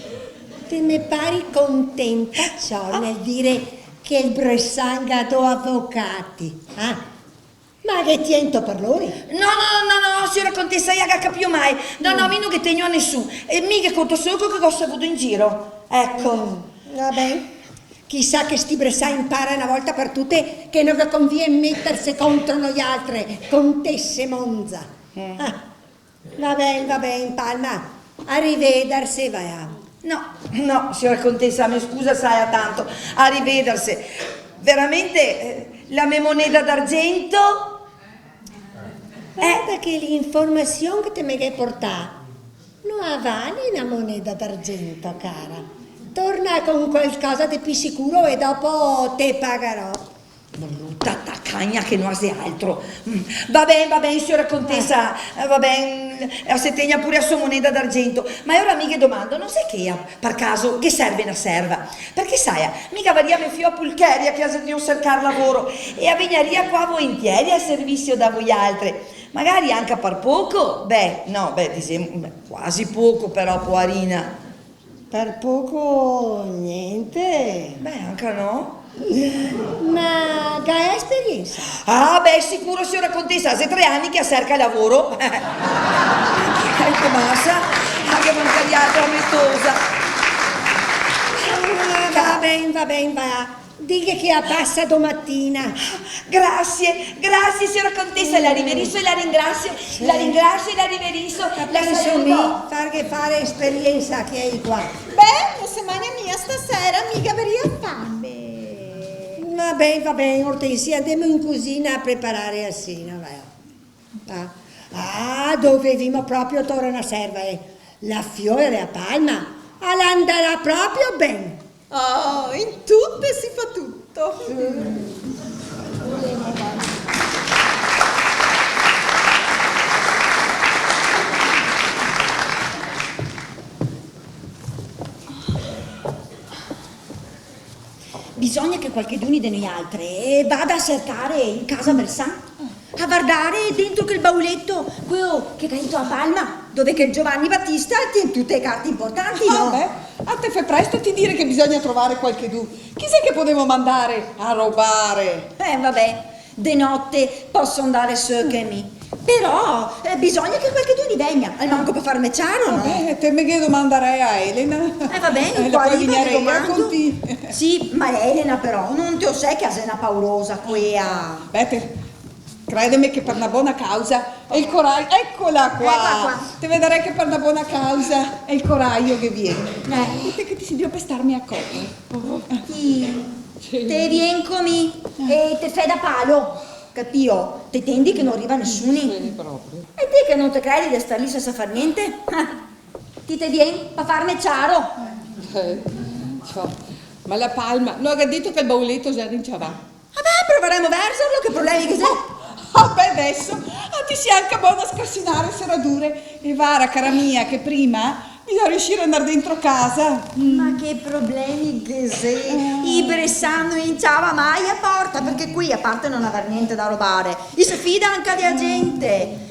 Te me pari contenta, ciò, nel dire che el Bressan ga do avocati, eh? Ma ghe tien to par lori? No, no, no, no, siora contesa, la ga capìo male. No, no, mi no ghe tegno a nesun. E mi ghe conto solo quel che go savudo in giro. Eco. Mm, va ben. Chisà che sti Bressan inpara na volta par tute che no ghe convien meterse contro noialtre, contese Monza. Mm. Ah. Va ben, va ben, Palma. Arrivederse, va. No, no, siora contesa, me scusa, saia tanto. Arrivederse. Veramente, eh, la me moneda d'argento? Varda che l'informasion che te me ghe portà no la vale na moneda d'argento, cara. Torna con qualcosa de pi sicuro e dopo te pagarò. Bruta tacagna che no la xe altro. Mm. Va ben, va ben, siora contesa, eh, va ben, eh, la se tegna pure la so moneda d'argento. Ma ora mi ghe domando, no xe che la, par caso, ghe serve na serva? Parché, saia, mi gavaria me fiola Pulcheria che la xe drio sercar lavoro e la vegnaria qua volentieri al servisio da voialtre. Magari anca par poco, beh, no, beh, disemo, beh, quasi poco però, poarina. Par poco gnente. Beh, anca no. Ma ga esperiensa? Ah, beh, sicuro, siora contesa, xe tre ani che la serca lavoro. Eco, basta, anca magari altra metosa. Ah, va ben, va ben, va. Dighe che la pasa domatina. Grasie, grasie, siora contesa, la riveriso e la ringrasio. Sì. La ringrasio e la riveriso. La penso mi, saludo. Farghe fare esperiensa a chi xe qua. Beh, no se magna mia stasera, mi gavaria fame. Va ben, va ben, Ortensia, andemo in cusina a preparare la sena, va. Ah, ah, dovevimo proprio tore na serva, eh. La fiola de la Palma, la andarà proprio ben. Oh, in tute si fa tuto. Bisogna che qualcheduni de noialtre, eh, vada a sercare in casa Bressan, a vardare dentro quel bauleto, queo che ga ito a Palma, dove che el Giovanni Battista el tien tute le carte inportanti, no? Ah, beh, ah, te fè presto a ti dire che bisogna trovare qualchedun. Chi xe che podemo mandare a robare? Eh, vabè. De note poso ndare solo mi. Però, eh, bisogna che qualchedun i vegna, almanco par farme ciaro, no? Vabè, te me ghe domandarè a Elena. Eh, va ben, eh, la pol vegnare ela con ti. Sì, ma Elena però, no te lo sè che la xe na paurosa, quea. Beh, te, credeme che par na bona causa, e el corajo, ecola qua! Ecola qua. Te vedarè che par na bona causa, e el corajo che vien. Eh. Dite che ti si drio pestarme a copo. Ti, sì, te vien co mi e te fè da palo, capìo? Te tendi che no riva nesuni. Sì, proprio. E ti che no te credi de star lì sensa far gnente? Ah, ti te vien pa farme ciaro. Eh, ciò. Ma la Palma, no ga dito che el bauleto xe rinciavà? Ah, beh, provaremo a verxerlo, che problemi che xe? Oh, ah, beh, deso, ah, ti si anca bona a scarsinare seradure. E vara, cara mia, che prima Bisogna riuscire a andar dentro casa. Mm. Ma che problemi che xe? Eh. I Bressan no i ciava mai a porta, parché quei, a parte no aver gnente da robare, i se fida anca de la gente.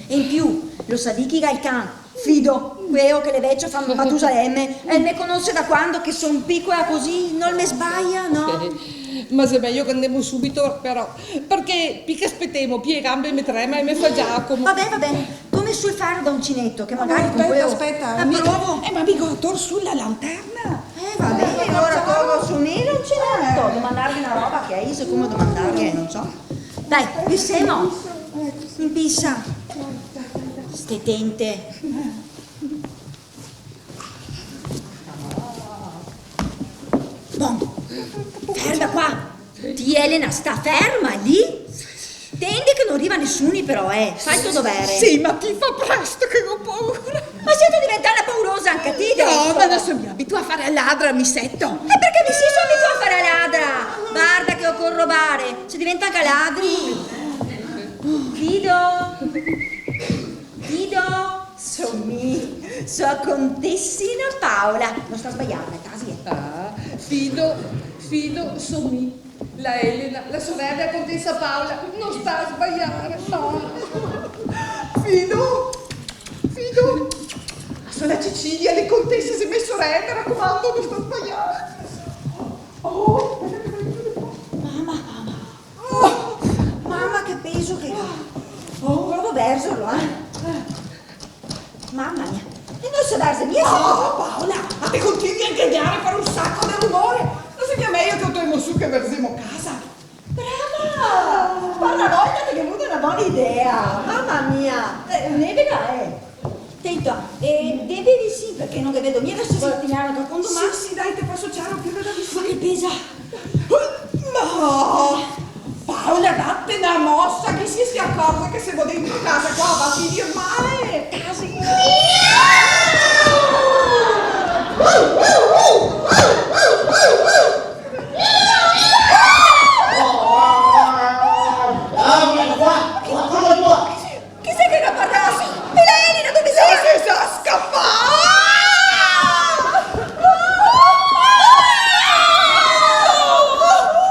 E in più, lo sa dì chi che ga el can? Fido, queo che l'è vecio fa-, Matusaleme, e el me conose da quando che son picola cusì, no el me sbaia, no? Ma xe mejo che andemo subito, però, parché pì che spetemo, pì le gambe me trema e me fa Giacomo. Va ben, va ben, come sul faro da uncineto, che magari... Aspeta, aspeta, mi... Eh, ma mi go tor su la lanterna. Eh, va ben, alora torno su mi l'uncineto, domandarghe na roba che a iso, come domandarghe, no so. Dai, pisemo. Impisa. Ste tente. Bon, ferma qua. Ti, Elena, sta ferma lì. Tende che no riva nesuni però, eh. Fa el to dovere. Sì, ma ti fa presto che go paura. Ma sito diventà paurosa anca ti deso? No, ma no so mia abituà a far la ladra, mi seto. E parché mi sì so abituà a far la ladra? Varda che ocore robare, se diventa anca ladri. Fido. Fido, so mi, so contesina Paola. No sta sbaiar, eh, tasi, eh. Ah, Fido, Fido, so mi. La Elena, la sorela dela contesa Paola, no sta sbaiar. Ah. Fido, Fido, so la Cecilia, la contesa xe me sorela, me racomando, no sta sbaiar. Oh, speta che vedo un po'. Mama, mama. Oh, mama, che peso che go! Oh, provo a verzerlo, eh. Mama mia. E no se verze mia, se... Oh, Paola, ma te continui a gridare, far un saco de rumore. No xe mia mejo che o toemo su che verzemo casa? Brava! Par na volta te ghe vuto na bona idea. Mama mia. Eh, nevega, eh. Tento, eh, de-, de-, sì, parché no ghe vedo mia, deso se... Sì. Sì, sì, dai, te paso ciaro, piove da visin. Ma che pesa! Ma Paola, date na mosa, chi se, se acorze che semo dentro casa qua, va a finir male! Casa mia! Chi xe che ga parlà? E la Elena dove xe? Se sa scapà!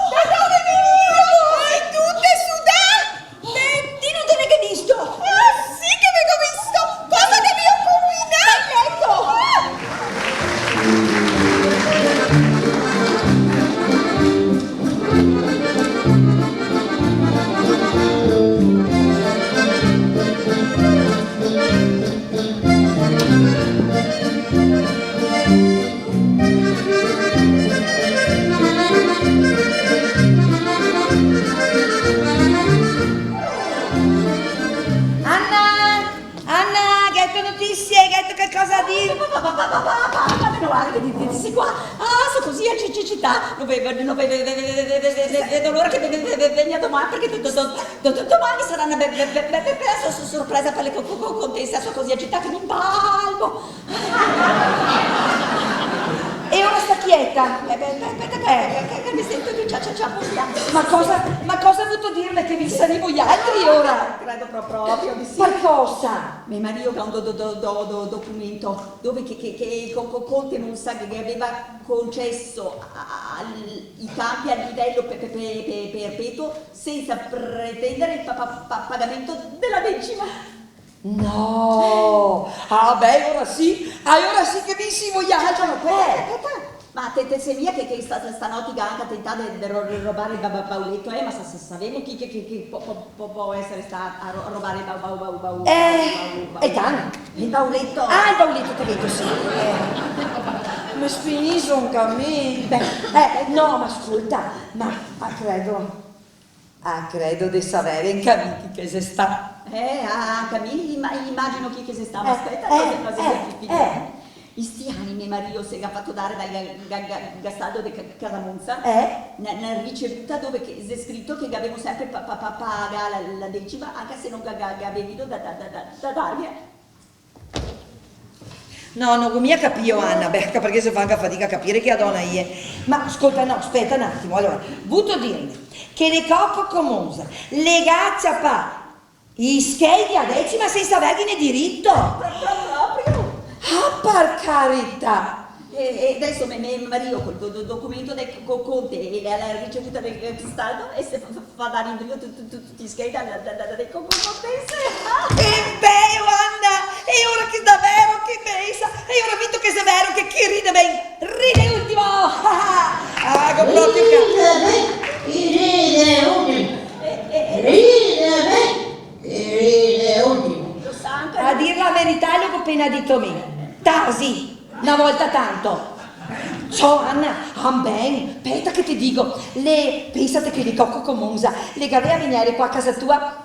Da dove vegnivo? Tute sudà! Beh, ti no te ne ga visto? Ah, sì che ve go visto! Cosa che ve go combinà? Dal leto! Ah! Anna! Anna, gheto notisie? Gheto calcosa da dir? Ma, ma, ma, ma, ma, ma, ma, meno male che ti, ti, ti si qua. Ah, so cusì agi-, agità. No ve-, ve-, no ve-, ve-, vedo l'ora che ve-, ve-, ve-, ve-, vegna doman, parché do-, do-, do-, do-, do-, doman sarà na be-, be-, be-, be-, be-, bela so-, so-, sorpresa par le co-, co-, co-, contese. So cusì agità che me inbalgo. E ora sta chieta. Eh, be-, be-, speta che, che, che, che me sento che cia-, cia-, ciapo via. Ma cosa, ma cosa vuto dirme, che ve salì voialtri ora? Credo pro-, proprio de sì. Par cosa? Me marìo ga un do-, do-, do-, do-, do-, documento dove che, che, che co-, co-, Conte Monza che gaveva conceso a, a, i canpi a liveło pe-, pe-, pe-, pe-, perpetuo sensa pretendere el pa-, pa-, pa-, pagamento dela decima. No! Ah, beh, ora sì! Ah, ora sì che ve salì voialtri! Speta, speta, speta. Ma te, te sè mia che, che sta, sta, sta note i ga anca tentà de, de ro-, ro-, robare el ba-, ba-, bauleto, eh? Ma sa-, sa-, savemo chi che, che, che po-, po-, po-, pol esare stà a ro-, robare el bau-, bau-, bau-, bau-, eh, bau-, bau-, el can? El bauleto. Ah, el bauleto, te vedo, sì. Eh. Me spiniso anca a mi. Beh, eh, no, ma scolta, ma, ah, credo, ah, credo de savere anca mi chi che xe stà. Eh, ah, anca mi ima-, imagino chi che xe stà, ma, eh, speta, eh, cosa, cosa, eh, che ti, eh. Sti ani me marìo se ga fato dare dal ga-, ga-, ga-, gastaldo de Ca-, Casamonza, eh, na, na ricevuta dove che xe scrito che gavemo senpre pa-, pa-, pa-, pagà la, la decima, anca se no ga-, ga-, gavemo da, da, da, da, da darghe. No, no go mia capìo, Anna, beh, parché se fa anca fadiga a capire chi che dona xe. Ma scolta, no, speta un atimo, alora, vuto dirme che le copo co Monza le ga ciapà i schei de a decima sensa averghine dirito. Pro-, pro-, proprio? Ah, par carità! E, e deso me, me marìo col do-, do-, documento del co-, co-, conte e la, la ricevuta del, del cristaldo e se fa, fa, fa dar indrio tu, tu, tu, tuti i schei da, da, da, da, del co-, co-, contese. Che bel, Anna! E ora che davero che pensa, e ora vito che xe vero che chi ride ben, ride ultimo! Ah, go proprio ca- Ride ben, chi ride ultimo. Eh, eh, eh. Ride ben, chi ride ultimo. Lo sa anca... A dir la verità, lo go pena dito mi. Tasi, na volta tanto. Ciò, Anna, ah, ben, speta che te digo. Le, pensate che le Coco co Monza, le gavea vegnere qua a casa tua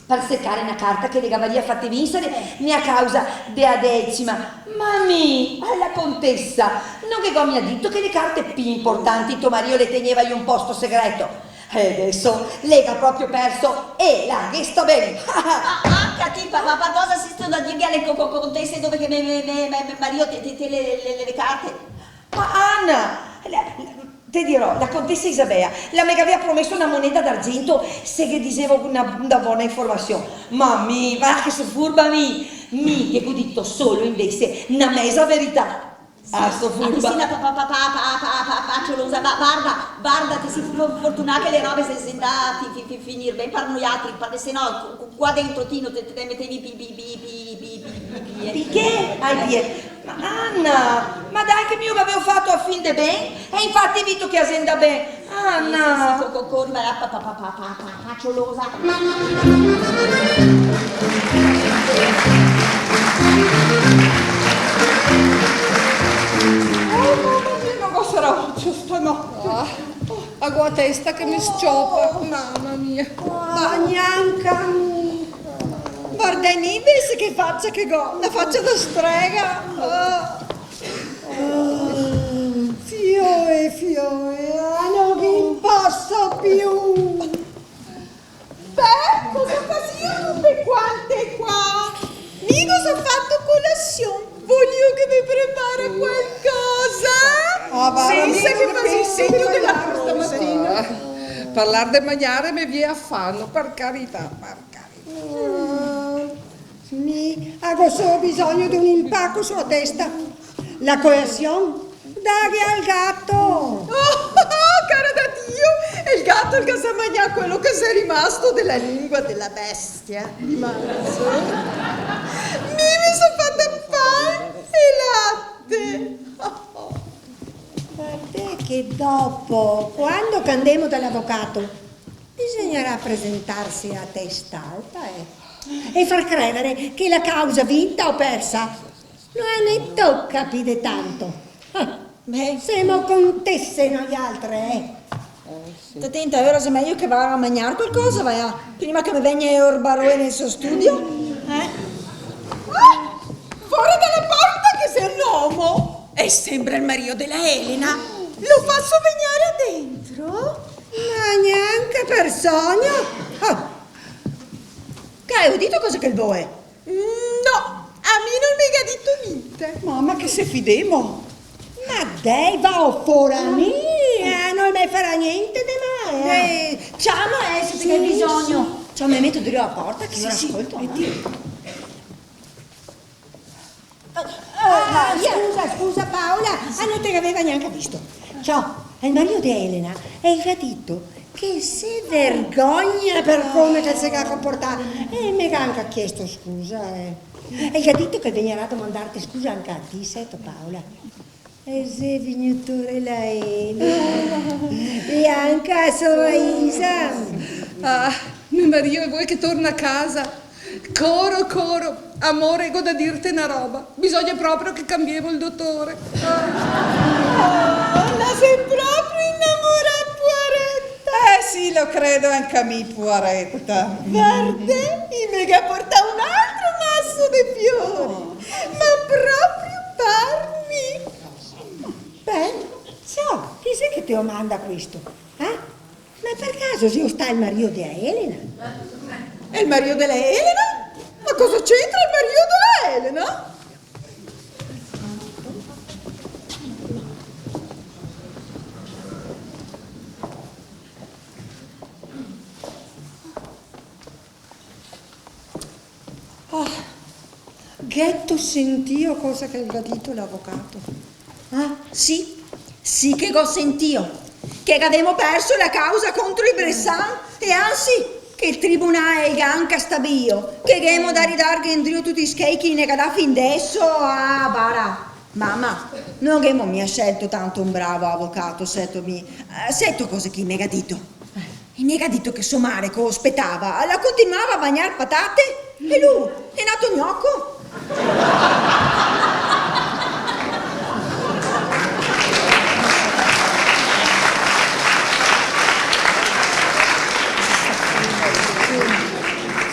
par sercare na carta che le gavaria fate vinsere mia causa de a decima. Ma mi, a la contesa, no ghe go mia dito che le carte pi importanti to marìo le tegneva in un posto segreto. E deso le ga proprio perso e la ghe sta ben. Ma anca ti, pa-, ma par cosa sito da dirghe a le co-, co-, contese dove che me, me, me, me, me marìo te, te, te le, le, le, le carte? Ma Anna, la, la, te dirò, la contesa Isabea, la me gavea promeso na moneda d'argento se ghe disevo na, na bona informasion. Ma mi, va che so furba mi, mi ghe go dito solo invese na meza verità. Ah, so furba. Ah, cusì, na pa-, pa-, ciolosa, va-, varda, varda, te si fo-, fortunà che le robe se, se ndà a fi-, fi-, fi-, finir ben par noialtri, parché se no, cu-, cu-, qua dentro ti no te, te metevi pi-, pi-, pi-, pi-, pi-, pi-, pi-, pi-, eh. Pi che? Ai, pie. Ma Anna, ma dai che mi gavevo fato a fin de ben, e infati vito che a xe ndà ben. Anna! Sì, sì, sì, co-, co-, corva, pa-, pa-, ciolosa. Oh, mama mia, no go sarà ocio stanote. Ah, go a testa che me s-ciopa, mama mia. Ah, gnanca mi. Vardè mi invese che facia che go, na facia da strega. Ah. Fioe, fioe, ah, no ghin poso più. Beh, cosa fasìo tute quante qua? Mi cosa go fato colasion? Volìo che me prepara qualcosa? Ah, va, sensa che fasi el segno de la croce stamatina. Ah, parlar de magnare me vien afano, par carità, par carità. Mm, mi, go solo bisogno de un inpaco su la testa. La colasion, daghe al gato. Oh, cara da Dio, el gato el ga za magnà quelo che xe rimasto de la lingua de la bestia di manzo. Mi me so fata pan e late. Vardè che dopo, quando che ndemo dal avocato, bisognarà presentarse a testa alta, eh, e far credere che la causa vinta o persa no a ne toca pi de tanto. Ah, beh, semo contese noialtre, eh. Eh, sì. Sta tenta, ora xe mejo che vaga a magnar qualcosa, va, prima che me vegna el barone nel so studio. Eh? Ah! Fora da la porta che xe un omo! E sembra el marìo de la Elena! Lo faso vegnare dentro? Ma gnanca par sogno! Ah! Che, gaveo dito cosa che el voe? No, a mi no me ga dito gnente. Mama, che se fidemo? Ma dai, vao fora mi, eh, no me farà gnente de male, eh. Eh, ciama, eh, se te ghe bisogno. Sì, sì. Ciò, me meto drio la porta, che ora scolto. Sì, sì, e ti? Ah, ah, scusa, scusa, Paola, ah, no te gaveva gnanca visto. Ciò, el marìo de Elena, el ga dito che se vergogna par come che el se ga comportà. E me ga anca chiesto scusa, eh. E el ga dito che el vegnarà a domandarte scusa anca a ti, seto, Paola. E xe vegnuto re la Elena. E anca a so Isa. Ah, me marìo el vol che torna a casa. Coro, coro, amore, go da dirte na roba. Bisogna proprio che cambiemo el dotore. Oh, la xe proprio inamorà, puareta! Eh sì, lo credo anca mi, puareta. Vardè, i me ga portà un altro maso de fiori, ma proprio par mi. Ben, ciò, chi xe che te lo manda questo? Eh? Ma par caso xe stà el marìo de la Elena? El marìo de la Elena? Ma cosa c'entra el marìo de la Elena? Ah. Gheto sentìo cosa che el ga dito l'avocato? Ah, sì, sì che go sentìo, che gavemo perso la causa contro i Bressan, e ansi, che el tribunale el ga anca stablìo che ghemo da ridarghe indrio tuti i schei che i ne ga dà fin deso. Ah, bara, mama, no ghemo mia scelto tanto un bravo avocato, seto mi, eh, seto cosa che i me ga dito? I me ga dito che so mare, co spetava, la continuava a magnar patate e lu xe nato gnoco.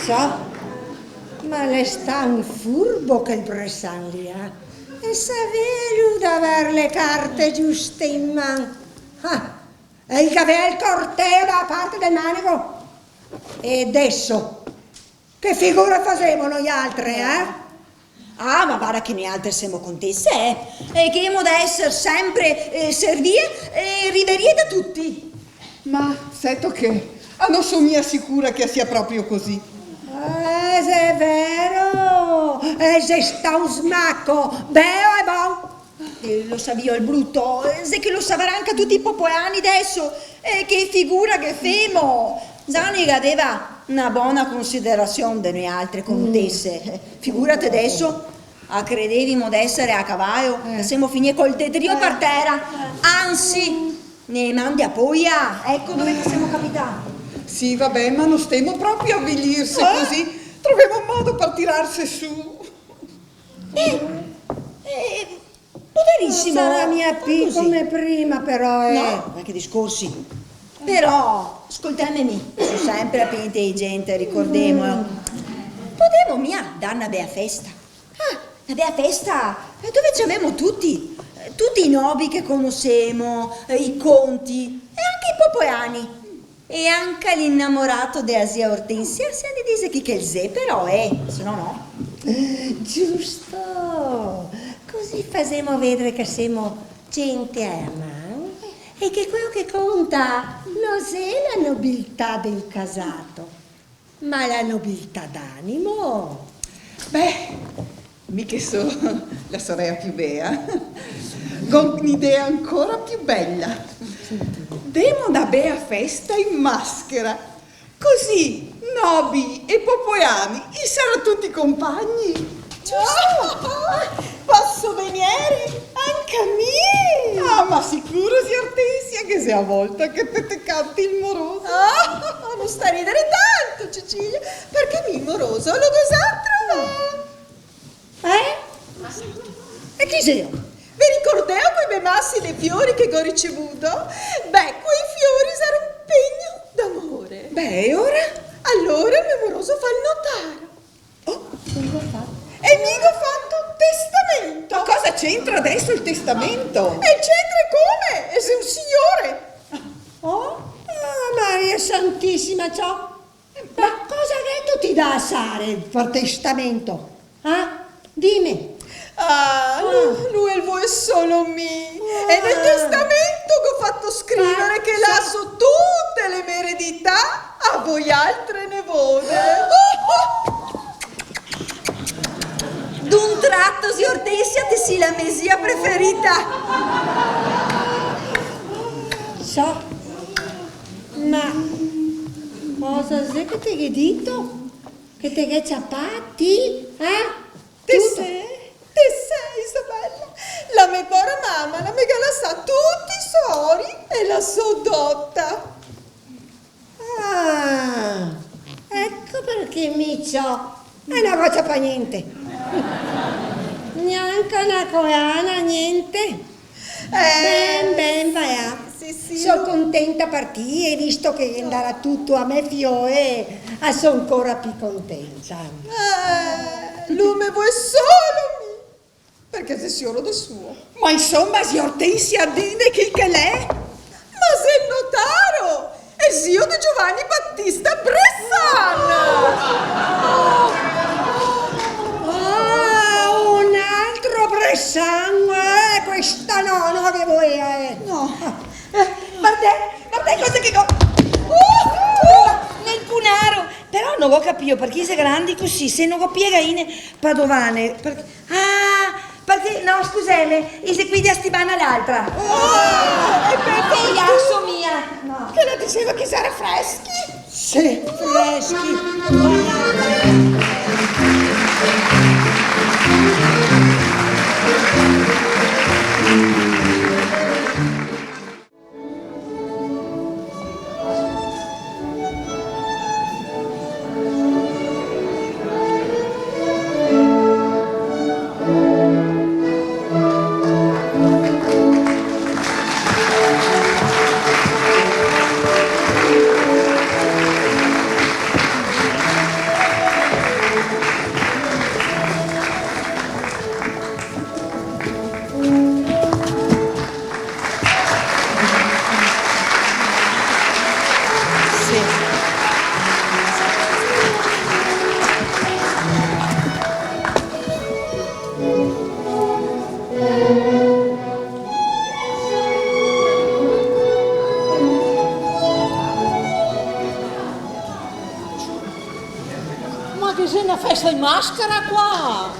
So, ma l'è stà un furbo quel Bressan lì, eh? El savea lu d'aver le carte giuste in man. Ah! E el gavea el corteo da la parte del manego. E deso? Che figura fasemo noialtre, eh? Ah, ma varda che noialtre semo contese, eh? E che ghemo da eser senpre, eh, servie e riverìe da tuti. Ma seto che? Ah, no so mia sicura che sia proprio cusì. Eh, xe vero! Eh, xe stà un smaco, beo e bon! Eh, lo savìo el bruto, eh, xe che lo savarà anca tuti i popoeani deso, eh, che figura che femo? Za no i gaveva na bona considerasion de noialtre contese, eh, figurate deso, a credevimo d'esere a cavało, eh, che semo finìe col dedrio par tera, eh, ansi, ne mande a poia, eco dove che semo capità. Sì, va ben, ma no stemo proprio a avilirse cusì, trovemo un modo par tirarse su. Eh, eh, Podarìsimo. No sarà mia pì come prima, però, eh. No, ma che discorsi. Però, scolteme mi, so senpre la pì inteligente, ricordemolo. Podemo mia dar na bea festa? Ah, na bea festa, eh, dove ciamemo tuti, eh, tuti i nobi che conosemo, eh, i conti, e anca i popoeani. E anca l'inamorato de la zia Ortensia, se ne dise chi che el xe, però, eh, se no no. Giusto! Cusì fasemo vedare che semo gente a man e che queło che conta no xe la nobiltà del casato, ma la nobiltà d'animo. Beh, mi che so la sorea pì bea, go n'idea ancora pì bela. Demo na bea festa in maschera, cusì nobi e popoeani i sarà tuti compagni. Giusto! Poso vegnere anca mi? Ah, ma sicuro, zia Ortensia, che xe la volta che te, te canti el moroso. Ah, no sta ridare tanto, Cecilia, parché mi el moroso lo go za trovà. Eh? E chi xeło? Ve ricordeo quei be masi de fiori che go ricevuo? Beh, quei fiori sarà un pegno d'amore. Beh, e ora? Alora el me moroso fa el notaro. Oh, cosa fa? E mi go fato un testamento. Ma cosa c'entra adeso el testamento? E c'entra come? El xe un signore. Oh? Ah, Maria Santisima, ciò. Ma cosa gheto ti da asare par testamento? Ah? Dime. Ah, lu, lu el vol solo mi. Ah. E nel testamento go fato scrivare che laso tute le me eredità a voialtre nevode. D'un trato, zia Ortensia, te si la me zia preferita. So. Ma cosa xe che te ghe dito? Che te ghe ciapà, ti? Eh? Te sè, te sè, Isabela, la me pora mama la me ga lasà tuti i so ori e la so dota. Ah, eco parché mi ciò, e no go ciapà gnente. Gnanca na coana, gnente. Eh, ben, ben, va là. Sì, sì, so contenta par ti, e visto che xe ndà tuto a me fioe, a so ancora pì contenta. Eh, lu me vol solo mi, parché xe sioro de suo. Ma insoma, zia Ortensia, dime chi che l'è? Ma xe el notaro! El zio de Giovanni Battista Bressan! Ah, un altro Bressan, eh, questa no, no, che volea, eh. No. Eh, vardè, vardè cosa che go. Uh, uh, nel cunaro. Però No go capìo parché i xe grandi cusì, se no go pì e gaine padovane, par-, ah, parché, no, scuseme, i xe quei dea stibana l'altra. Oh, e parché? Che i asomia. No. Che la diseva che i xera freschi. Sì, freschi. Ma che xe na festa in mascara qua?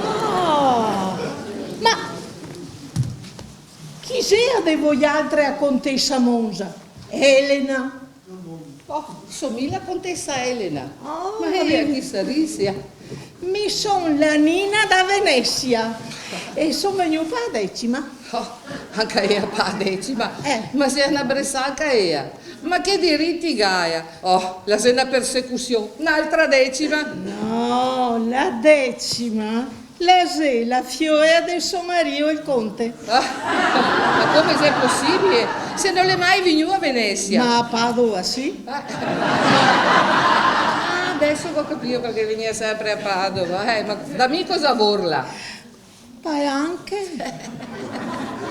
Ah! Ma chi xea de voialtre a contesa Monza? Elena? Oh, so mi la contesa Elena. Ah, ma ea chi sarìa? Mi son la Nina da Venesia e son vegnua pa a decima. Oh, anca ea pa a decima. Eh. Ma xea na bresaca ea. Ma che diriti gaea? Oh, la xe na persecusion, n'altra decima. No, la decima la xe la fioea de so marìo, el conte. Ah, ma come xe posibile? Se no l'è mai vegnua a Venesia. Ma a Padova sì. Ah. Ah, deso go capìo parché vegnea senpre a Padova. Eh, ma da mi cosa vorla? Paianche.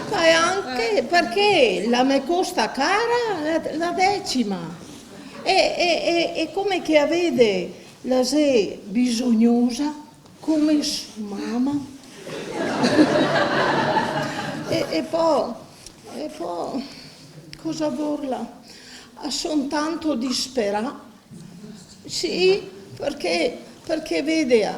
Paianche, eh, parché la me costa cara la, la decima. E, e, e, e come che a vede, la xe bisognosa. Come so mama. E, e po, e po, cosa vorla? A son tanto disperà. Sì, parché, parché, vedea,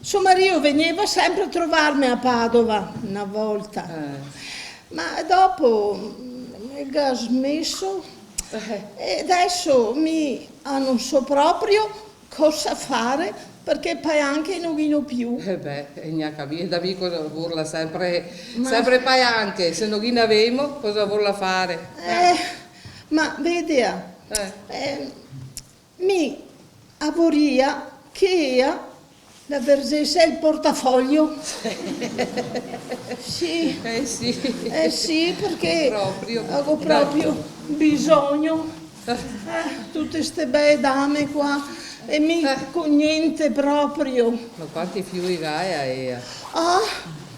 so marìo vegneva senpre a trovarme a Padova, na volta. Eh. Ma dopo, mm, el ga smeso. Eh. E deso mi, ah, no so proprio cosa fare, parché paianche no ghino più. Eh beh, e gnanca mi, da mi cosa vorla senpre, ma senpre paianche, se no ghi n'avemo, cosa vorla fare? Eh, ma vedea, eh, mi a voria che ea la verzese el portafoglio. Sì. Eh sì. Eh sì, parché proprio, go proprio bisogno. Eh, tute ste bee dame qua, e mi co gnente proprio. Ma quanti fioi gaea ea? Ah,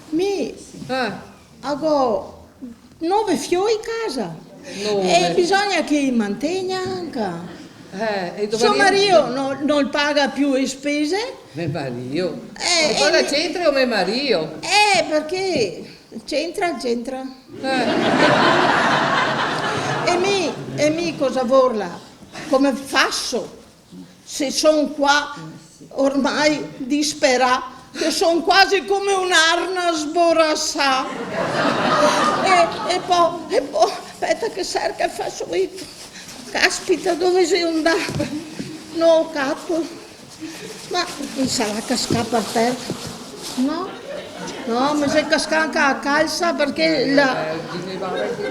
mi, eh, a go nove fioi in casa. Nove. E bisogna che i mantegna anca. Eh, e so marìo no, no paga più e spese. Me marìo? Eh, ma cosa c'entra me marìo? Eh, parché C'entra, c'entra. Eh. E mi, e mi cosa vorla? Come faso? Se son qua ormai disperà, che son quasi come un'arna sborasà. E, e po, e po, speta che serca el fasoleto. Caspita, dove xe andà? No cato. Ma el sarà cascà par tera? No? No, me xe cascà anca a calsa, parché la,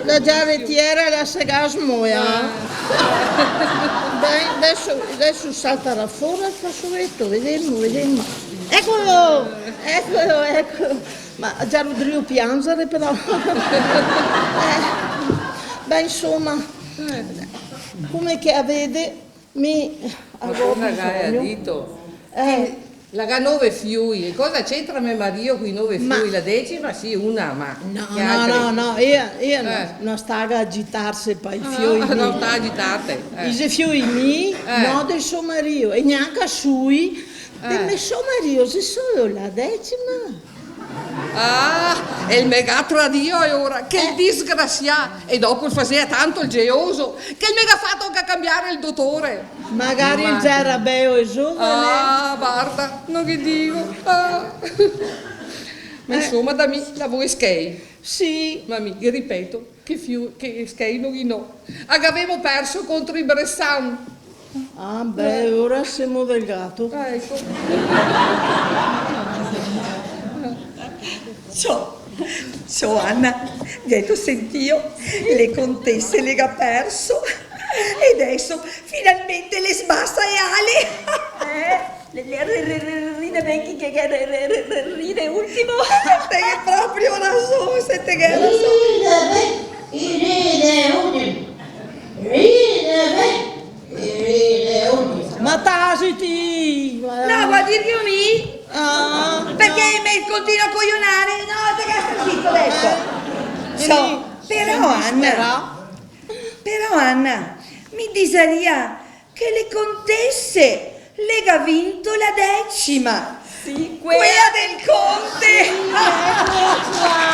la giaretiera la se ga smoià. Dai, deso, deso saltarà fora el fasoleto, vedemo, vedemo. Ecolo! Ecolo, ecolo. Ma el ga drio pianzare, però. Eh, beh, insoma, come che a vede, Mi, ma come che a ga dito? Eh. Che la ga nove fioi, e cosa c'entra me marìo coi nove fioi? La decima sì, una, ma... No, no, no, no, ea, ea no, no sta a agitarse pai fioi mi. No sta a agitarse, eh. I xe fioi mi, no de so marìo, e gnanca sui, de me so marìo, xe solo la decima. Ah, el me ga tradìo alora, che disgrasià! E dopo el fasea tanto el geloso, che el me ga fato anca cambiare el dotore. Magari el gera beo e zovane. Ah, varda, no ghe digo. Ah. Ma insoma, da mi la vol schei. Sì. Ma mi, ripeto, che fiu-, che schei no ghi n'ò. A gavemo perso contro i Bressan. Ah, beh, ora semo del gato. Ah, eco. Ciò, ciò, Anna, gheto sentìo? Le contese le ga perso. E deso finalmente le sbasa e ale. Eh? Le, le, re, re, re, ride ben chi che, che re, re, re, re, ride ultimo. Te ghe proprio rason, se te ghe rason. Ride ben chi ride ultimo. Ride ben chi ride ultimo. Ma tasiti! Ma... No, vol dir mi. Ah, parché no. Me continua a cojonare. No, te ghe sta zito deso. Eh, so, sì, però, sì, Anna, però. Però, Anna, mi disaria che le contese le ga vinto la decima. Sì, quela del conte. Sì, ecola qua.